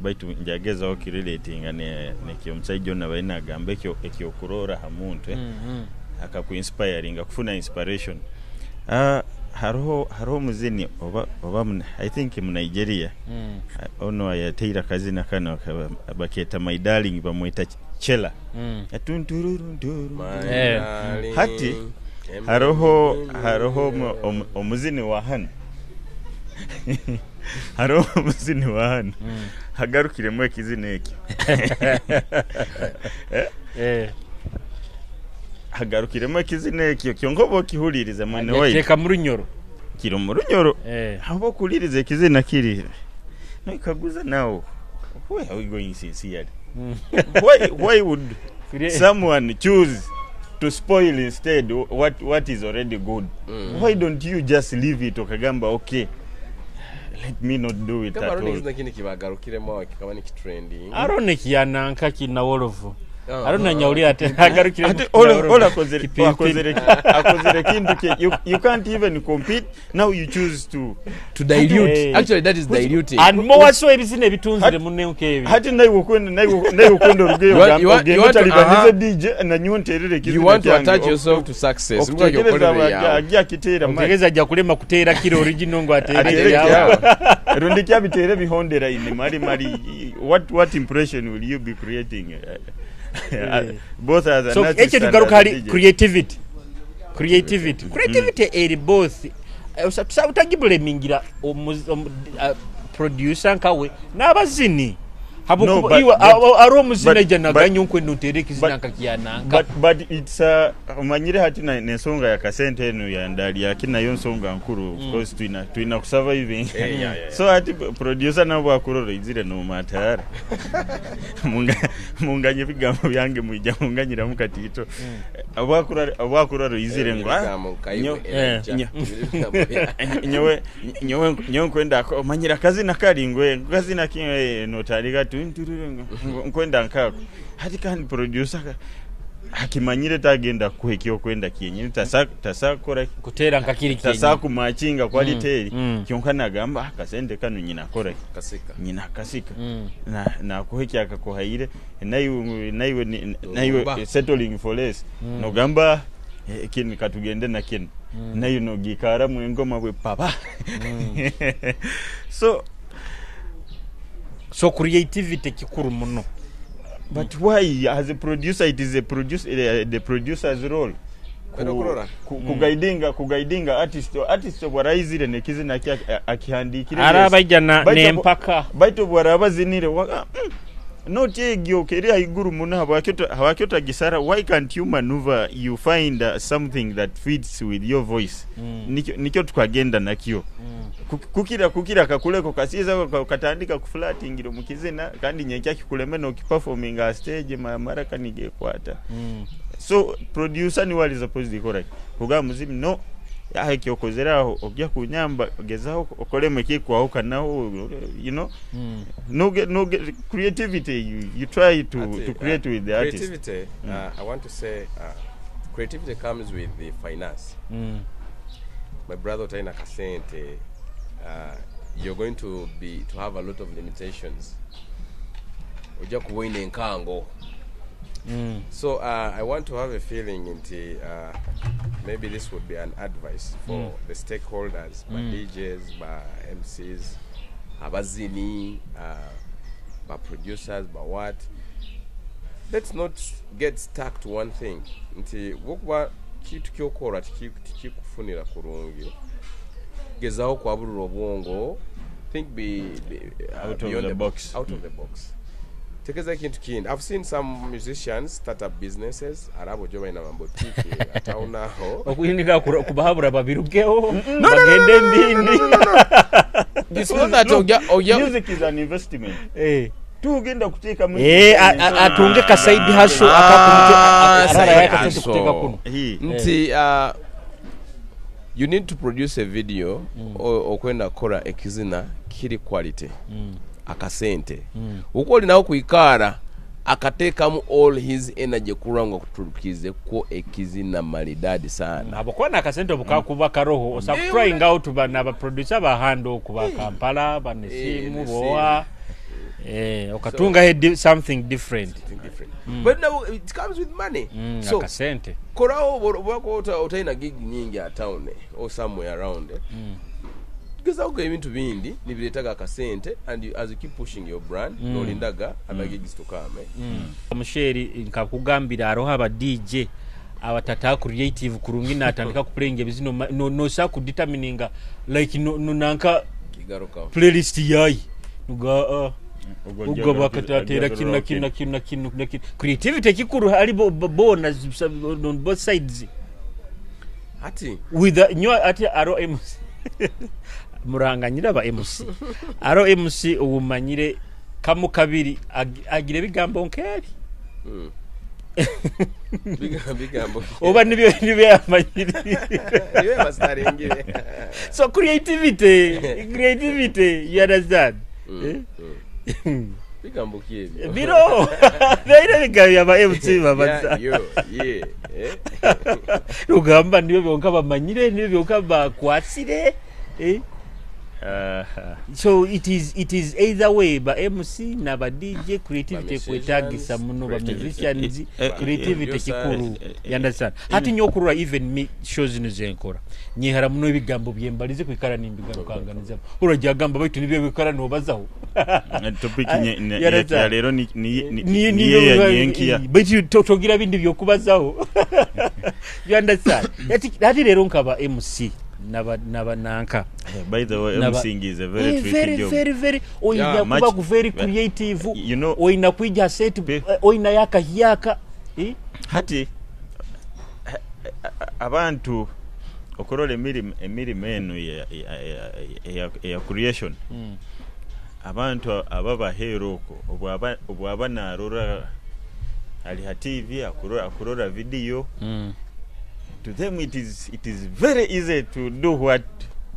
Baitu njagezaho kirelatinga nekyo omushaija ono abaire nagamba ekyo ekyokurora ha muntu, eh? Akakuinspiringa kufuna inspiration. Hariho omuzini oba I think mu Nigeria. Ono yateire akazina kano baketa My Darling, bamweta Chela. Atuntururuntururu. My darling. Hati, hariho omuzini wa hano, hariho omuzini wa hano hagarukiremu ekizina ekyo. Hagarukiremu ekizina ekyo kyonka oba okihuliriza mwene waitu, Teeka mu Runyoro. Kiri mu Runyoro. Aba okuwuliriza ekizina kiri noikaguza nawo, where are we going sincerely? Why would someone choose to spoil instead what is already good? Why don't you just leave it, okagamba, okay, let me not do it Kama at hariho all? n'ekizina kindi kibagarukiremu aho kikaba nikitrending. Arone kiyananka kinawolovu. Ah, Arone ah. nyawulira ate agarukire. Ate ola akozere kintu ke you can't even compete. Now you choose to To dilute. Actually, that is diluting. And more so ebizina ebitunzire munne ebi. Hati naiwe ukwenda orugeyo, ogende otalibanize DJ nanyowe nterere ekizina You want to kyange. attach yourself to success. Okutegereza Okutegereza yawe. ajja akiteera Otegeeza ajja kulema kuteera kiro original ngo ateere atere ekyawe. kyawe rundi kyabiteere bihondera ine mali mali. What impression will you be creating, both as an So artist ekyo and tugaruka as a hali DJ? Creativity eri both. Utagiblamingira producer nkawe n'abazini. No, Ari omuzini aija naganya nkwenda nteere ekizina nkakiyananka. But it's omanyire hati nensonga ya kasente eno yandali yaki nayo nsonga nkuru. Of course twina kusurviving. So hati producer nabo bakurora izire nomatara munganye ebigambo byange mwija munganyiramu katito abakurora izire ngo Ebigambo nkaiwe, Elijah. Ebigambo nyowe nkwenda omanyira akazina karingwe kazina kimwe notandika tuntururu nkwenda nkako. Hati kandi producer akimanyire tagenda kuha ekyokwenda kyenyini, tasakora Kuteera nkakiri kyenyi. tasakumakinga quality eri. Kyonka nagamba, "Ah, akasente kano nyina akora Kasika. nyina akasika." Nakuha ekyakakuhaire naiwe naiwe Oba. settling for less, nogamba, "Eh, kinu katugende na kinu." Nayo nogikaramu engoma bwe paba. So So creativity kikuru muno. But why, as a producer, it is the producer's role Kwenda kurora? Kuguidinga artist bwaraizire nekizina kye akihandikire. Ari Yes. abaija n'empaka. Baitu bwaraba zinire waka, noti egyo keri haiguru muno, habwaki otagisara? Why can't you maneuver, you find something that fits with your voice? Nikyo tukagenda nakyo. Kukira kakuleko kasiza katandika kuflatingira mu kizina kandi nyenkya kikuleme nokiperforminga stage maraka nigekwata. So producer niwe ali supposed kukora kugamba muzimu no aho ekyokozere aho ojja kunyamba gezaho okolemu ekikwahukanaho. No get, creativity, you try Ati, to create with the artist. Creativity, I want to say, creativity comes with the finance. My brother otalina kasente, You're going to be to have a lot of limitations. Ojja kuba oyina enkango. So I want to have a feeling nti maybe this would be an advice for the stakeholders, ba DJs, ba MCs, abazini, ba producers, ba what. Let's not get stuck to one thing. Nti bwokuba kintu kyokora tikikufunira kurungi, gezaho kwabulula obwongo, think be Out of beyond the box. Out of the box. Tekeza ekintu kindi. I've seen some musicians start up businesses, arabo jo balina mabotiki atawunaho. Okuyinira kubahabura babirukeho bagende mbindi. It's not that ojja Music is an investment. Tugenda kuteekamu Eh, atunge ka side hustle. Ah, akakumute side arara yakatete hustle. kuteeka kuno. Hii. Nti you need to produce a video okwenda kukola ekizina kiri quality, akasente uko olinawo kwikaara akateekamu all his energy kulwa nga kutukize ko ekizina maridadi sana. Abokuba nakasente obukakuba karoho osa trying out bana abaproducer bahanda okuba Kampala banesimu. Nesimu. Bowa okatunga something different. Something different. But now it comes with money. So akasente. Korawo obako otalina gig nyingi a town or somewhere around, gezaako ebintu bindi nibireetaga akasente, and you, as you keep pushing your brand, nolindaga other gigs to come, eh? Musheri, nkakugambira aroho aba DJ abatata creative kurungi natandika kuplayinga ebizino nosa kudetermininga like no, nanka Kigaruka. Playlist yayi nuga Ogwo ubwo bakatatera kino na kino na kino na kino na kino. Creativity kikuru hari bona on both sides. Ati with the nyo ati aro MC muranganyira ba MC aro MC ubumanyire kamu kabiri agira ebigambo nkebi. Bigambo Oba nibyo yamanyire. Niwe masitaringire. So creativity, you understand? Eh? Bigambo ki ebyo? Biro byalina bigambo aba MC babaza. Yeah, yo, yeah, eh? Rugamba nibyo byonka bamanyire, nibyo byonka bakwasire, eh? So it is either way, ba MC na ba DJ, creativity Ba kwetagisa muno ba creativity. musicians. Creativity producers. kikuru, you understand? Hati nyo okurora even me, shows zino zenkora nyehara muno ebigambo byembalize kwikara nimbigarukanganiza urajya agamba baitu nibyo bikara nobazaho. Topic You understand? ya leero niyo yanyenkiya. Baitu togira bindi byokubazaho, you understand? Ati rero nkaba MC naba nanka. By the way, MCing is a very tricky very job. Very very oyina Yeah, kuba very creative. You know, oyina kwija set oyina yaka hiyaka, eh? Hati abantu okurola emirimu eno eya creation, abantu ababaheera okwo obwaba narora ali ha TV akurora video, to them it is very easy to do what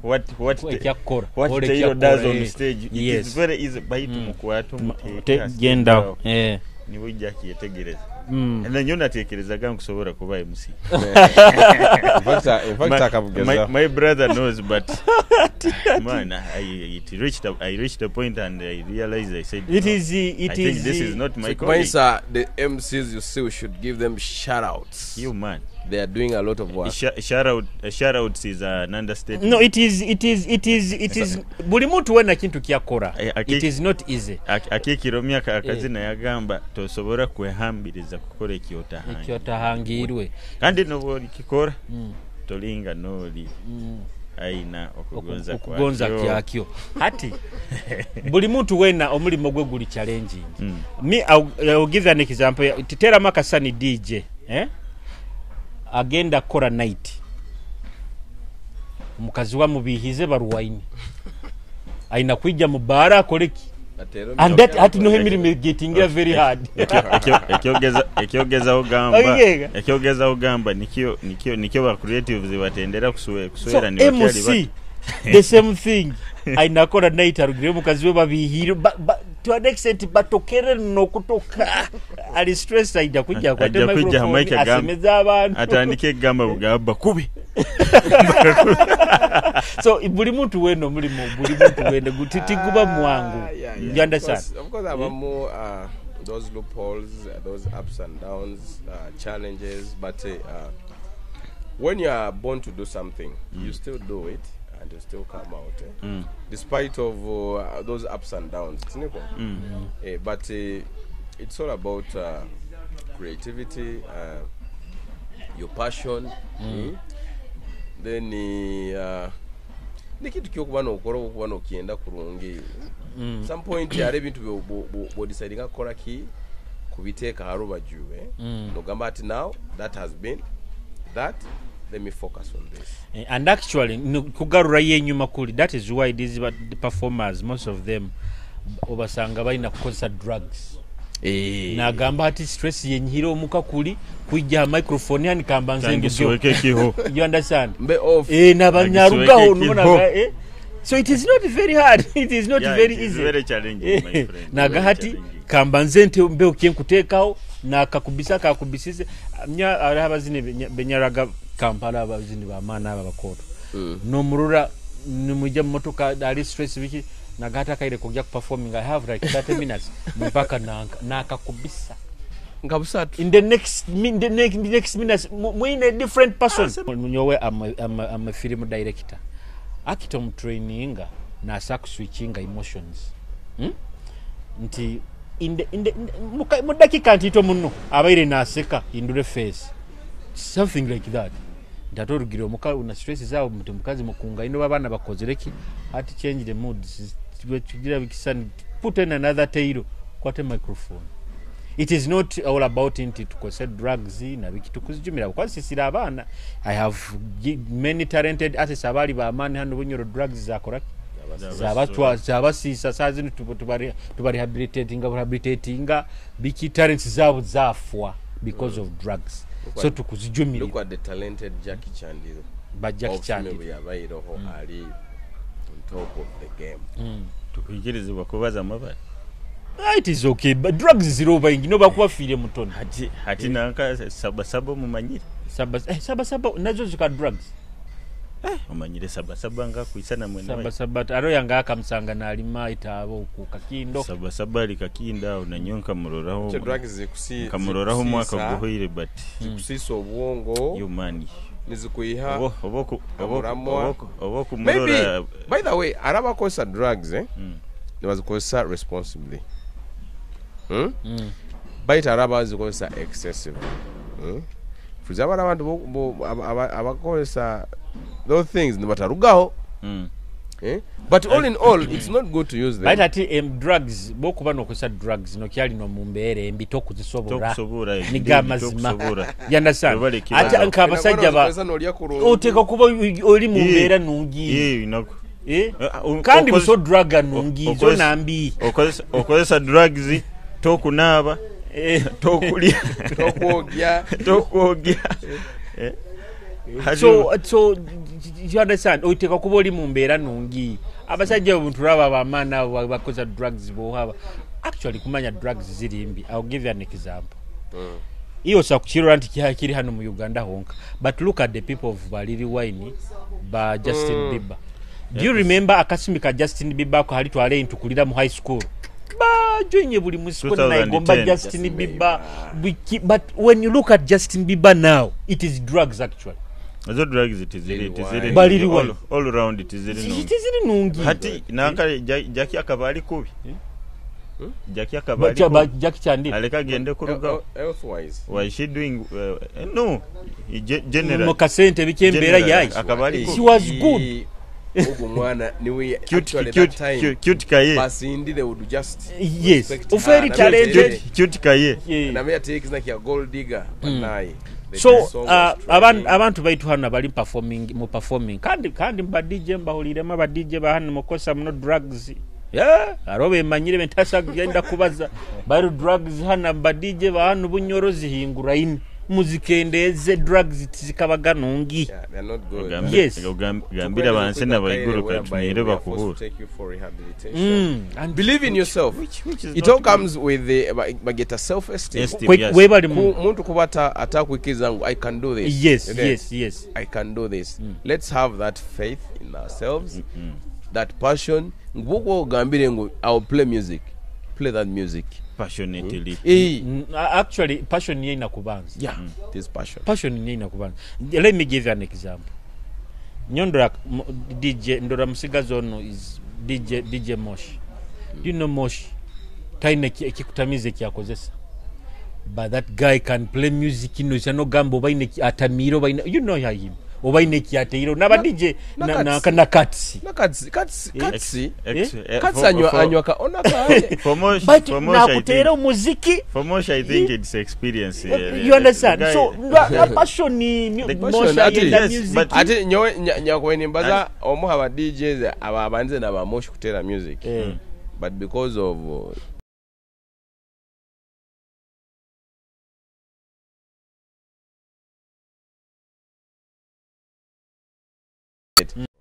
Ekyakukora. what Kola Taylor ekyakukora, does on stage. It is very easy, baitu mukwate omuteeke Gendaho, eh. niwe ojja kyetegereza. Nanyo natekerezaga nkusobola kuba MC. In fact, akabugeza. My brother knows, but man, I reached a point and I realized, I said, It "No, is it I think is this is not my calling." Kwanza, the MCs you see, we should give them shout outs. You man. They are doing a lot of work. Shout outs is an understatement. No, it is buli muntu wena kintu kyakora. It is not easy. Akiikiro myaka akazina yagamba tosobora kwehambiriza kukola ekyotahangi. Ekyotahangirwe. Kandi noba olikikora tolinga noli aina okugonza. Okugonza kwakyo. Kyakyo hati buli muntu wena omulimo gwe guli challenging. Me, I'll give you an example. Titeramu akasani DJ, eh? Agenda kora night, omukazi wamubihize baruwaini aina kwijja mu baara akoleki? And that hati noho emirimu getingira very hard. Ekyogezaho gamba Ogega. ekyogezaho gamba nikyo ba creatives batendera So kuswera ni bakyali MC, the same thing, ainakora night arugire mukazi we babihire. To an extent batokere nokutoka ali stress, aija kujja akwate Ajja kwijja microphone mic agambe. asemeze abantu. Atandike egamba bugamba kubi. So buli muntu wena omulimu, buli muntu wena tiguba mwangu. Ah, yeah. You understand? Of course, abamu those loopholes, those ups and downs, challenges, but when you are born to do something, you still do it and you still come out, eh? Despite of those ups and downs. Tiniko? But it's all about creativity, your passion. Then nekintu kyokuba nokola, okuba nokyenda kurungi. Some point yari ebintu bwodicidinga kukola ki kubiteeka harubaju, eh? Nogamba ati now that has been that, let me focus on this. And actually kugarurayo enyuma kuli, that is why these the performers, most of them obasanga balina kukozesa drugs. Nagamba ati stress yenyihira omuka kuli kwijja ha microphone yani kamba nze ndugyo. Tangisweke kiho. You understand? Mbe off. Nabanyarugaho. Agisweke nubona kiho. So it is not very hard, it is not Yeah, very it is easy. very challenging, my friend. Very Nagahati challenging. kamba nze nte mbeho kyenkuteekawo nakakubisa kakubisize nya. Hariho abazini benyaraga Kampala, abazini bamaani abo abakooto nomurura nimujja mumotoka ali stress biki, nagahati akaire kujja kuperforming, I have like 30 minutes mpaka nakakubisa Nka busatu. In the next the next minutes mwine different person. Nyowe am a film director, actor mutraininga nasa kuswitchinga emotions, Nti in the mu dakika ntito muno abaire naseka, hindure face, something like that. Nti ate orugira omuka una stress zawo muti mukazi mukunga ino babaana bakozereki ati change the moods kigira bikisani, put in another tail, kwate microphone. It is not all about nti tukozese drugs nabiki, tukuzijumira kukwasisira abaana. I have many talented artists abaali bamaani hano Bunyoro, drugs zakoraki zabasiisa. Saa zino tuba rehabilitatinga biki, talents zaabo zafwa because of drugs, so tukuzijumirira. Look at the talented Jackie Chandiro. Ba Jackie Obusumi Chandiro. bwe yabayireho ali on top of the game. Tukuyikirizibwa kubaza amabara. Ah, it is okay, but drugs ziroba ingi noba kubafiire mutono. Hati nanka sabasaba omumanyire. Saba saba nazo zika drugs. Omanyire sabasaba nga akwisana mwene. Saba saba aro yanga akamusanga nalima itaabo ku Kakindo. Sabasaba ali Kakindo awo nanyo nkamuroraho. Ekyo drugs Nkamuroraho omwaka zikusiisa guhoire, but zikusiisa obwongo yo man nizikuyiha oba omuramwa. oba Maybe okumurora. By the way, ari abakozesa drugs, eh? Nibazikozesa responsibly, Baitu ari abazikozesa excessively, For example, abantu abakozesa those things nibatarugaho, eh? But all in all, it's not good to use them. Bait ati drugs bokuba nokozesa drugs nokyali no mu mbeera embi tokuzisobola. Tokusobora. Niga amazima. You understand? Webale kibazo. Ate nk'abasajja ba Okozesa n'olya kurungi. Oteeka kuba oli mu mbeera nungi. Nako. Eh? Kandi buso drug nungi zo nambi. Okozesa drugs tokunaaba, tokulya, tokwogya. Tokwogya. So you understand, oteeka kuba oli mu mbeera nungi. Abasajja abo tulaba bamaani abo bakoza drugs bohaba, actually kumanya drugs ziri mbi. I'll give you an example. Iyo osa kukirora nti kiri hano mu Uganda honka, but look at the people of ba Lil Wayne, ba Justin Bieber. Do you remember akasumi ka Justin Bieber ako hali twale ntukulira mu high school, bajonye buli musiko naigomba 2010. Justin Justin Bieber. Bieber. But when you look at Justin Bieber now, it is drugs actually. Ezo drugs tiziri Lil tiziri Wayne. Ba Lil Wayne. All round tiziri nungi. Tiziri nungi. Hati nanka Jackie akaba ali kubi. Jackie akaba ali kubi. Jackie Chandira. Aleka agende kurugaho. Health wise. Why she doing no general mu kasente biki embeera yayi. Akaba ali She kubi. was good. Ogwo mwana niwe Cute. actually Cute. that time Cute, cute kaye. Basindi, they would just Yes. respect Uferi her. talented. Cute, cute kaye. Yeah. Name yateeka izina kya gold digger banaye. The So song was trending. abantu baitu hano bali performing mu performing kandi mba DJ mbahuliremu aba DJ bahano mukosa muno drugs, yeah, aro bemanyire bentasa genda kubaza bari drugs hano mba DJ bahano Bunyoro zihingura ine. Muzikendeze drugs tizikabaga nungi. Yeah, they're not good. Yes. Gambira abansi n'abaiguru katunire bakuhura. Take you for rehabilitation. And Believe in yourself. Which is It not all good. comes with the bageta self esteem. Esteem, yes. Webali mu Muntu kuba atakwikiriza ngu I can do this. Yes. You get? Yes. I can do this. Let's have that faith in ourselves, that passion. Ngu ogambire ngu I will play music. Play that music. Passionately. Eh, Actually passion niyo inakubanza. Yeah, it is passion. Passion niyo inakubanza. Let me give you an example. Nyondora DJ ndora musigazi ono is DJ Moshi. Do you know Moshi? Taina ekikutamiza ekyakozesa. But that guy can play music ino sanogamba oba ine atamiro oba ine, you know him. Oba ine kyateiro naba DJ na na Nakatsi. na katsi. Na katsi, katsi, katsi. Eh? Katsi anywa ka ona ka. For Moshi, But for Moshi, I nakuteera think, omuziki. for Moshi, I think it's experience. You understand? The guy- So passion ni The Moshi passion, ati- ayenda Yes, music. but- Ate nyowe nyakuwe nimbaza omu aba DJs aba abanze na ba Moshi kutera music. Eh. But because of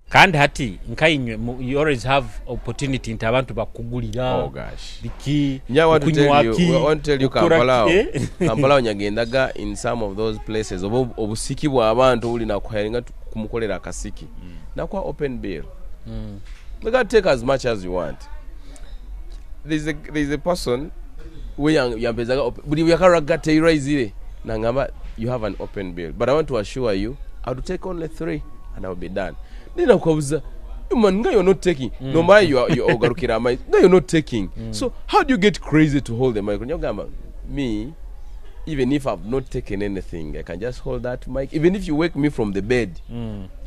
Kandi hati nkainywe you always have opportunity nti abantu bakugulira oh gosh. biki. Yeah, I want to tell you, okunywa ki, I want to tell you okukora Kampala. ki, eh? Kampala nyagendaga in some of those places oba obusiki bw'abantu buli nakuhayiringa kumukolera akasiki. Nakwa open bill. You can take as much as you want. There's a person we yampezaga buli yakaraga teiraizire nangamba you have an open bill, but I want to assure you I will take only 3 and I will be done. Nina kubuza man nga you're not taking. No matter you are you ogarukira amai nga you're not taking. So how do you get crazy to hold the mic? Nyogamba me, even if I've not taken anything, I can just hold that mic. Even if you wake me from the bed,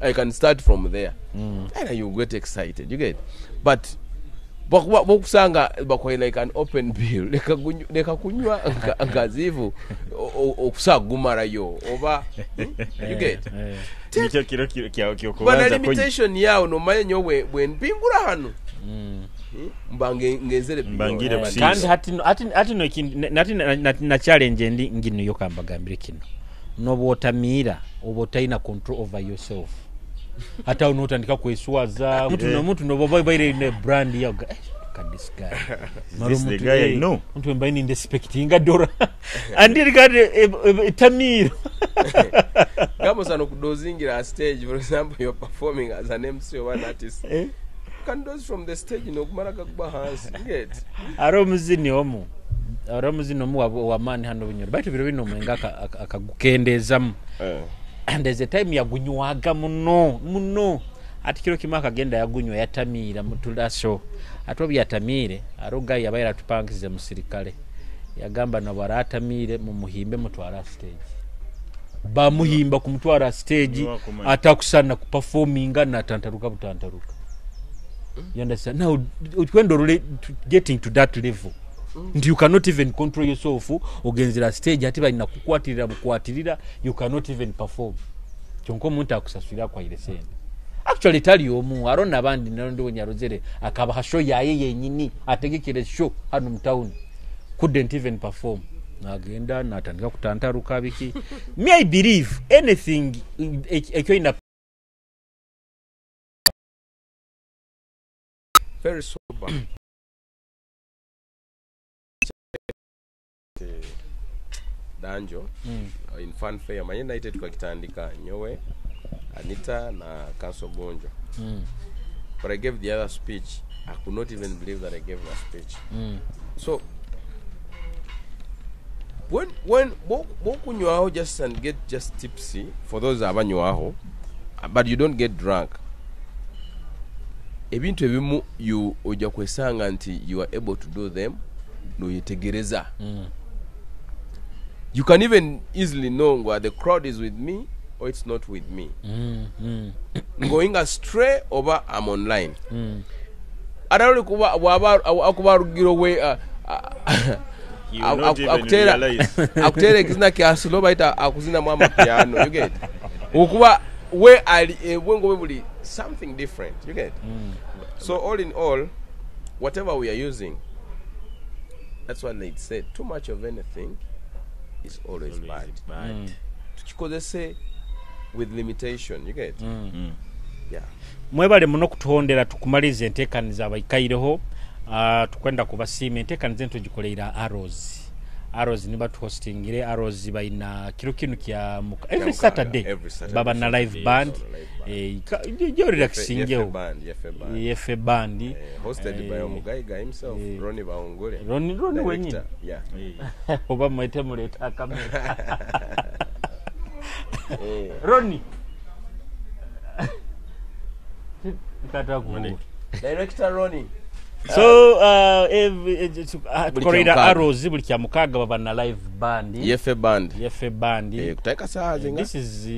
I can start from there. And you get excited. You get, but bokusanga bakwaye like an open bill leka kunywa ngazivu okusagumarayo oba you get Nikyo kiro bana kyokubanza kunywa. limitation yawo nomanya nyo bwe mpingura hano mba ngenzere Mbangire beyond. kusinga. Kandi hati no ekindi nati na challenge endi ngino yo kambagambire kino nobwotamiira oba otalina control over yourself hata awo notandika kweswaza omuntu nomuntu noba baire ne brand yawo ga, look at this guy. Is this the guy I know? Omuntu wembaye nindespectinga dora andiri kati tamiiro. Gamusano kudozingira stage, for example, you're performing as an MC or an artist. You can doze from the stage nokumara kakuba hansi. You get. Ari omuzini omu ari omuzini omu wamaani hano Bunyoro baitu biro bino omwenge akagukendeezamu. And there's a time yagunywaga muno muno ati kiro kimu akagenda yagunywa yatamiira mutulaso ate obu yatamiire ari ogayi yabaire atupangize musirikale yagamba nabo aratamiire mumuhimbe mutwara stage bamuhimba kumutwara stage Niwakumanya. atakusana kuperforminga natantaruka butantaruka. You understand? Now when getting to that level nti you cannot even control yourself ogenzera stage ate balina kukwatirira bukwatirira you cannot even perform kyonka omuntu akusasulira akwaire sente. Actually tali omu aro nabandi narondi nyarozere akabaha show yaye yenyini ategekere show hano mu town couldn't even perform nagenda natandika kutantaruka biki. Me I believe anything ekyo ina Very sober. Danjo in fanfare manye naite tukakitandika nyowe Anita na Kanso Gonjo. But I gave the other speech. I could not even believe that I gave that speech. So when bokunywaho just and get just tipsy for those abanywaho, but you don't get drunk. Ebintu ebimu you ojja kwesanga nti you are able to do them noyetegereza. You can even easily know whether the crowd is with me or it's not with me. Going astray oba I'm online. Atali kuba bwaba akuba rugiro we You will not even realize. Akutera ekizina kya slow baita akuzina mu amapiano, you get. Okuba we ali ebwengo buli something different, you get. So all in all, whatever we are using, that's what they said, too much of anything is always Always bad. Bad. Tukikozese with limitation, you get? Yeah. Mwebale muno kutuhondera, tukumaliriza enteekaniza abaikaireho. Tukwenda kubasiima. Enteekaniza ento gikoleire Arrows. Arrows niba tuhostingire. Arrows baina kiro kinu kya every Mukaaga, Saturday, every Saturday. Baba na live Saturday, band. Yes, live band. Jo relaxingeho. Yefe band, Yefe band. Yefe band. Hosted by omugaiga himself, Ronnie Baungule. Ronnie wenyini. Director, yeah. Oba mwete muleeta akamera Ronnie. Kata. Director Ronnie. So tukolera Kyamukaaga. Arrows buli kya mukaaga baba na live band. Yefe band. Yefe band. Kutaika saa zinga. This is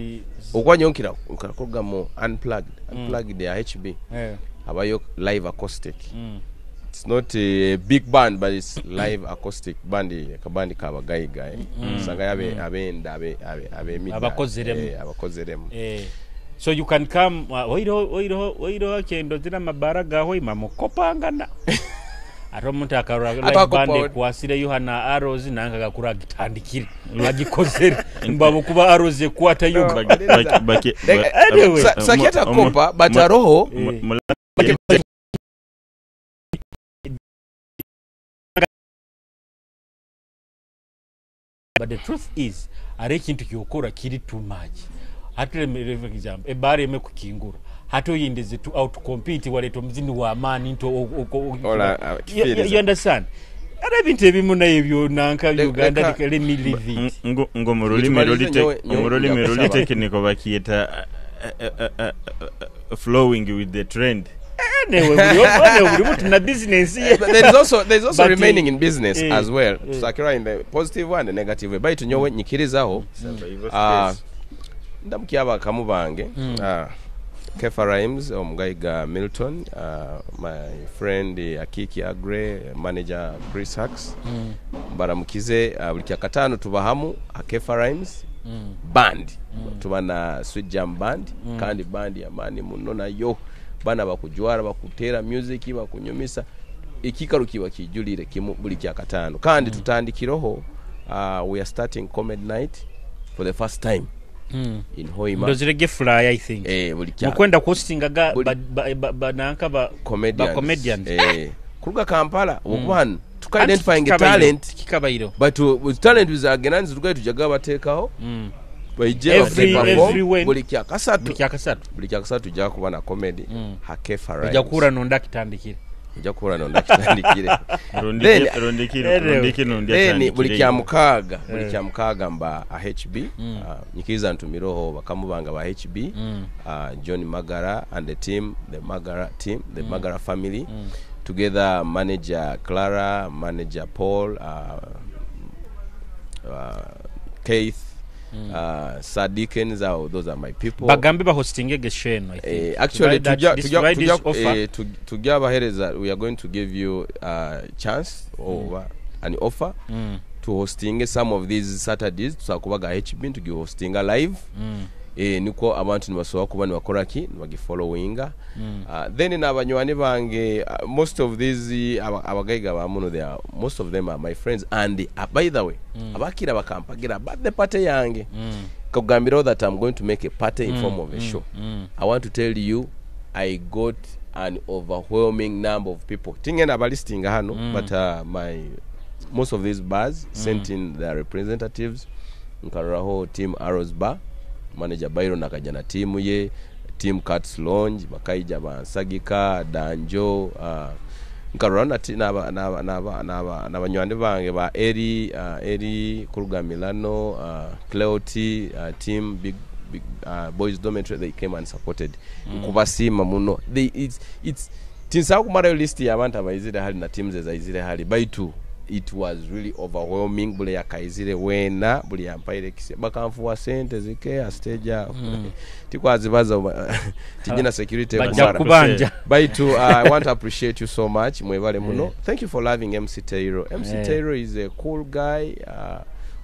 Okwanyonkira nkakogamu unplugged ya HB. Abayo live acoustic. It's not a big band, but it's live acoustic band, akabandi kabagaiga, eh. Sanga abe abenda abe abe abemida. Abakozeremu. Abakozeremu. So you can come, oiroho kendo zina mabara gaho ima mukopangana ate omuntu akarora live Atakopa band ekwasireyo hana Arrows nange agakura agitandikire agikozere mbabo kuba Arrows ekwatayo. Anyway. Sakiata kopa but aroho. But the truth is, ari ekintu kyokora kiri too much. Hati for example ebara eme kukingura, hati oyendeze to out compete, waleta omuzini w'amaani nti Ola, You understand? Ari ebintu ebimu naye byonanka Uganda. Let me leave it. Ngo mu rulimi Nitumalize nyowe mu rulimi nja ruli kusaba. technical bakiyita flowing with the trend. Anyway, buli buli muntu na business ye. But there is also But, remaining in business as well. Tusakira in the positive one and the negative way. Baitu nyowe nyikirizaho. Ndamukya abakamu bange. Kefa Rhymes, omugaiga Milton, my friend Akiki Agre, manager Chris Hacks. Baramukize, buli kyakataano tuba hamu Kefa Rhymes band. Tuba na Sweet Jam band, kandi band yamaani muno nayo. Bana bakujwara, bakuteera music, bakunyumisa. Ekikaro kiba kijulire kimu buli kyakataano. Kandi tutandikireho, we are starting comedy night for the first time in Hoima. Ndozirege flyer, I think. Buli kya Mukwenda kuhostingaga nanka ba comedians. Ba comedians. Kuruga Kampala, okuba hano tuka identifying a talent, kikabairo. But with talent bizagenda nzirugayo tujaga bateekaho baije Every perform buli kyakasatu. Buli kyakasatu. Buli kyakasatu tujja kuba na comedy Hakefa Ojja Rhymes. kuhura nonda kitandikire. Ojja kuhura nonda kitandikire. Then- Anyway. Rundiki nundi Then buli kya atandikire. mukaaga, buli kya mukaaga mba a HB. Nyikiriza ntumireho bakamu bange ba HB, John Magara and the team, the Magara team, the Magara family together, manager Clara, manager Paul, Keith, Sir Dickens, those are my people. Bagambe bahostinge gesheno, I think. Actually, Provide this offer. Tujja bahereza, we are going to give you a chance or an offer to hosting some of these Saturdays. Tusakubaga HB tugihostinga live, niko abantu nibasobola kuba nibakora ki nibagifollowinga. Then n'abanywani bange, most of these abagaiga bamuno, they are, most of them are my friends, and by the way, abakira bakampagira birthday party yange, kugambiraho that I'm going to make a party in form of a show. I want to tell you, I got an overwhelming number of people. Tingenda abalistinga hano, but my most of these bars sent in their representatives. Nkaruraho team Arrows Bar, manager Byron akajja na tiimu ye, team Cats Lounge bakaija bansagika danjo, nkaruraho n'abanywani bange ba eri kuruga Milano, Cleoti, team big big boys dormitory. They came and supported. Nkubasiima muno. It's tinsobola kumarayo list y'abantu abaizire hali na teams ezaizire hali, baitu it was really overwhelming. Buli yakaizire wena, buli yampaire kise bakanfuwa sente zike stage aho tikwazibaza, tijina security Bajja kumara. kubanja. Baitu I want to appreciate you so much. Mwebale muno. Thank you for loving MC Tairo. MC Tairo is a cool guy,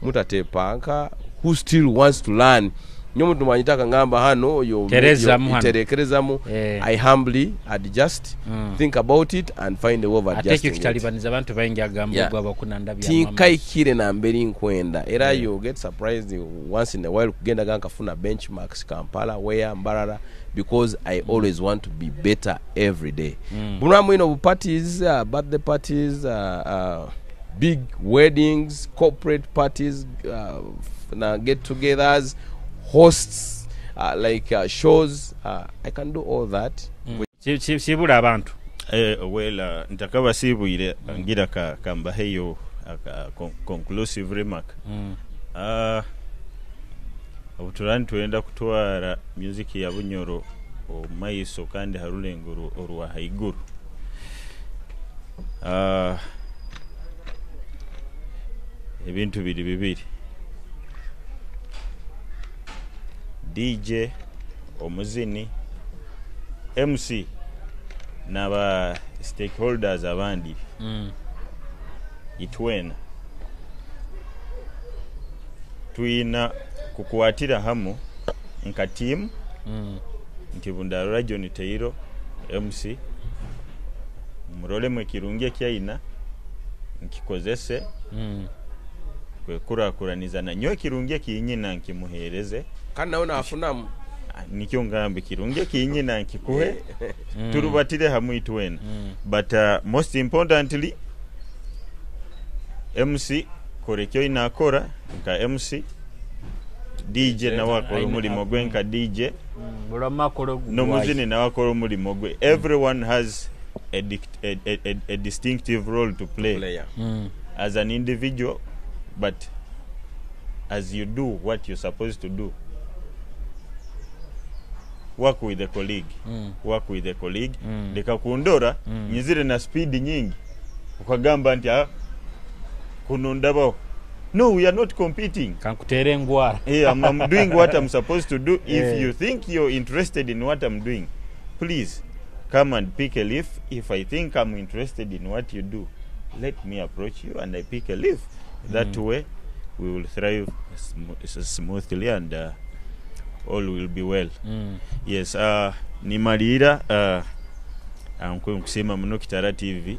mutatepanka, who still wants to learn. Nyowe omuntu mwanyita ngamba hano yo Terezamu hano. Terekerezamu. I humbly adjust, think about it and find a way of Ate ekyo adjusting it. Kitalibaniza abantu baingi agamba ogwo abakunanda byamama. Tinkaikire nambere nkwenda era you get surprised once in a while kugendaga nkafuna benchmarks Kampala, where Mbarara, because I always want to be better every day. Bunwa mwino obu parties, birthday parties, big weddings, corporate parties, na get-togethers, hosts, like shows. I can do all that. Sibula abantu. Well, ntakabasibwire ngira kambaheyo conclusive remark. Obuturani twenda kutwara music ya Bunyoro omumaiso kandi harulengo orwa haiguru. Ebintu biri bibiri. DJ, omuzini, MC n'aba stakeholders abandi. Itwena tuyina kukwatira hamu nka team. Nti bundarora John Teiro MC murolemu ekirungi ekyaina nkikozese. Kwekurakuraniza na nyowe ekirungi ekinyina nkimuhereze. Kandi nawe nafunamu. Nikyo ngambe kirungi ekinyina nkikuhe. Turubatire hamwe itwena. But most importantly MC kora ekyo inakora nka MC, DJ nawe akora omurimo gwe nka DJ, n'omuzini nawe akora omurimo gwe. Everyone has a distinctive role to play. Player. As an individual, but as you do what you're supposed to do, work with a colleague. Work with a colleague. Leka kundora, nyizire na speed nyingi. Ukagamba nti, kuno ndabaho. No, we are not competing. Kankutere engwara. Hey, I'm doing what I'm supposed to do. If you think you're interested in what I'm doing, please come and pick a leaf. If I think I'm interested in what you do, let me approach you and I pick a leaf. That way, we will thrive smoothly and all will be well. Yes, nimalira, nkusima muno Kitara TV,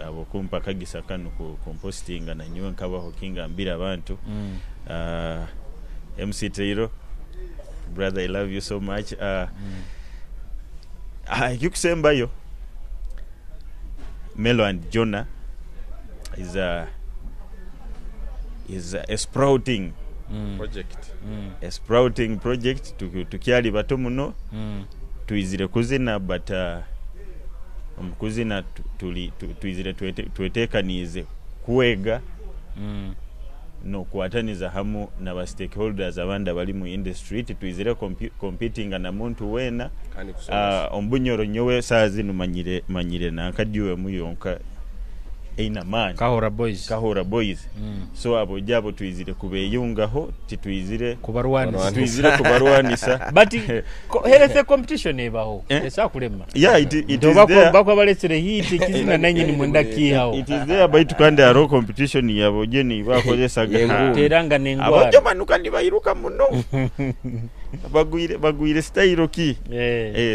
abo kumpa kagisa kano kompostinga na nyowe nkabaho kinga mbira abantu. MC Teiro, brother, I love you so much. Ekikusembayo, Melo and Jonah is a sprouting project. A sprouting project. Tukyali bato muno. Tuizire kuzina, but omukuzina tuizire twetekanize kwega nokwataniza hamu na ba stakeholders abandi abali mu industry. Tuizire competing na muntu wena. Kandi kusomesa. Ombunyoro nyowe saa zino manyire nankadiwe muyonka eina maani. Kahora Boys. Kahora Boys. So abo jabo tuizire kubeyungaho, tituizire kubarwanisa. Tuizire kubarwanisa. But health competition ebaho. Esa kulema. Yeah, it Nto is there. Bakwa baletsere hit kizina nanyi ni mwenda kihaho. It is there, baitu kandi haro competition yabo jeni bakozesaga. Yengu. Teranga nengwara. Abajo manuka nibairuka muno. Bagwire style ki.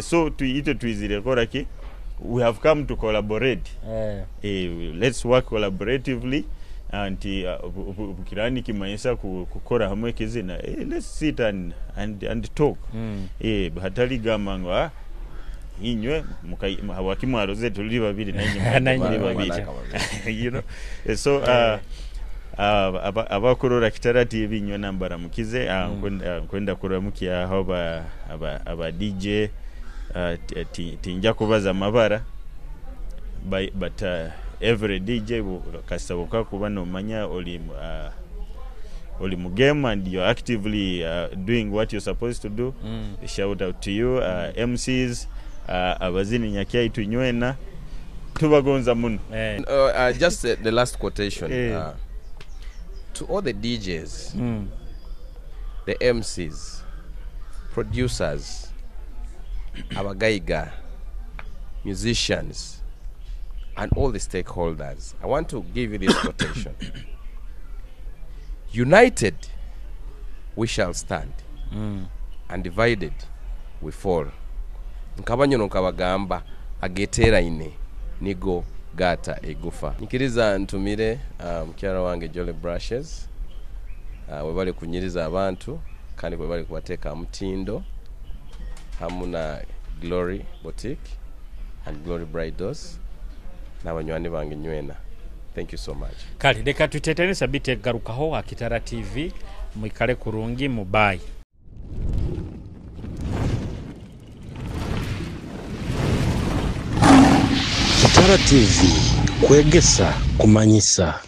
So tuite tuizire kora ki. We have come to collaborate. Let's work collaboratively. Anti bukirani kimanyisa kukora hamwe kizina. Let's sit and talk. Hatali gamba ngo, inywe hawakimwaroze tuli babiri nanyi Nanyi muri babiri. babiri. You know? So, abakurora Kitara TV nywe nambara mukize, nkwenda kuramukia aho aba DJ, tinja kubaza amabara. But every DJ kasaboka kuba nomanya oli mu game and you're actively doing what you're supposed to do. Shout out to you, M Cs, abazini nyakyai tunywena tubagonza muno. Just the last quotation. To all the DJs, the MCs, producers, abagaiga, musicians, and all the stakeholders, I want to give you this quotation. United, we shall stand, and divided we fall. Nkabanyoro nkabagamba, ageteraine nigo gata egufa. Nkiriza ntumire mukyara wange Jolly Brushes, webale kunyiriza abantu kandi webale kubateeka mutindo, hamu na Glory Boutique and Glory Bridals n'abanywani bange nywena. Thank you so much. Kale reka tutetane sabiti egarukaho Akitara TV. Mwikale kurungi, mubayi. Kitara TV, kwegesa, kumanyisa.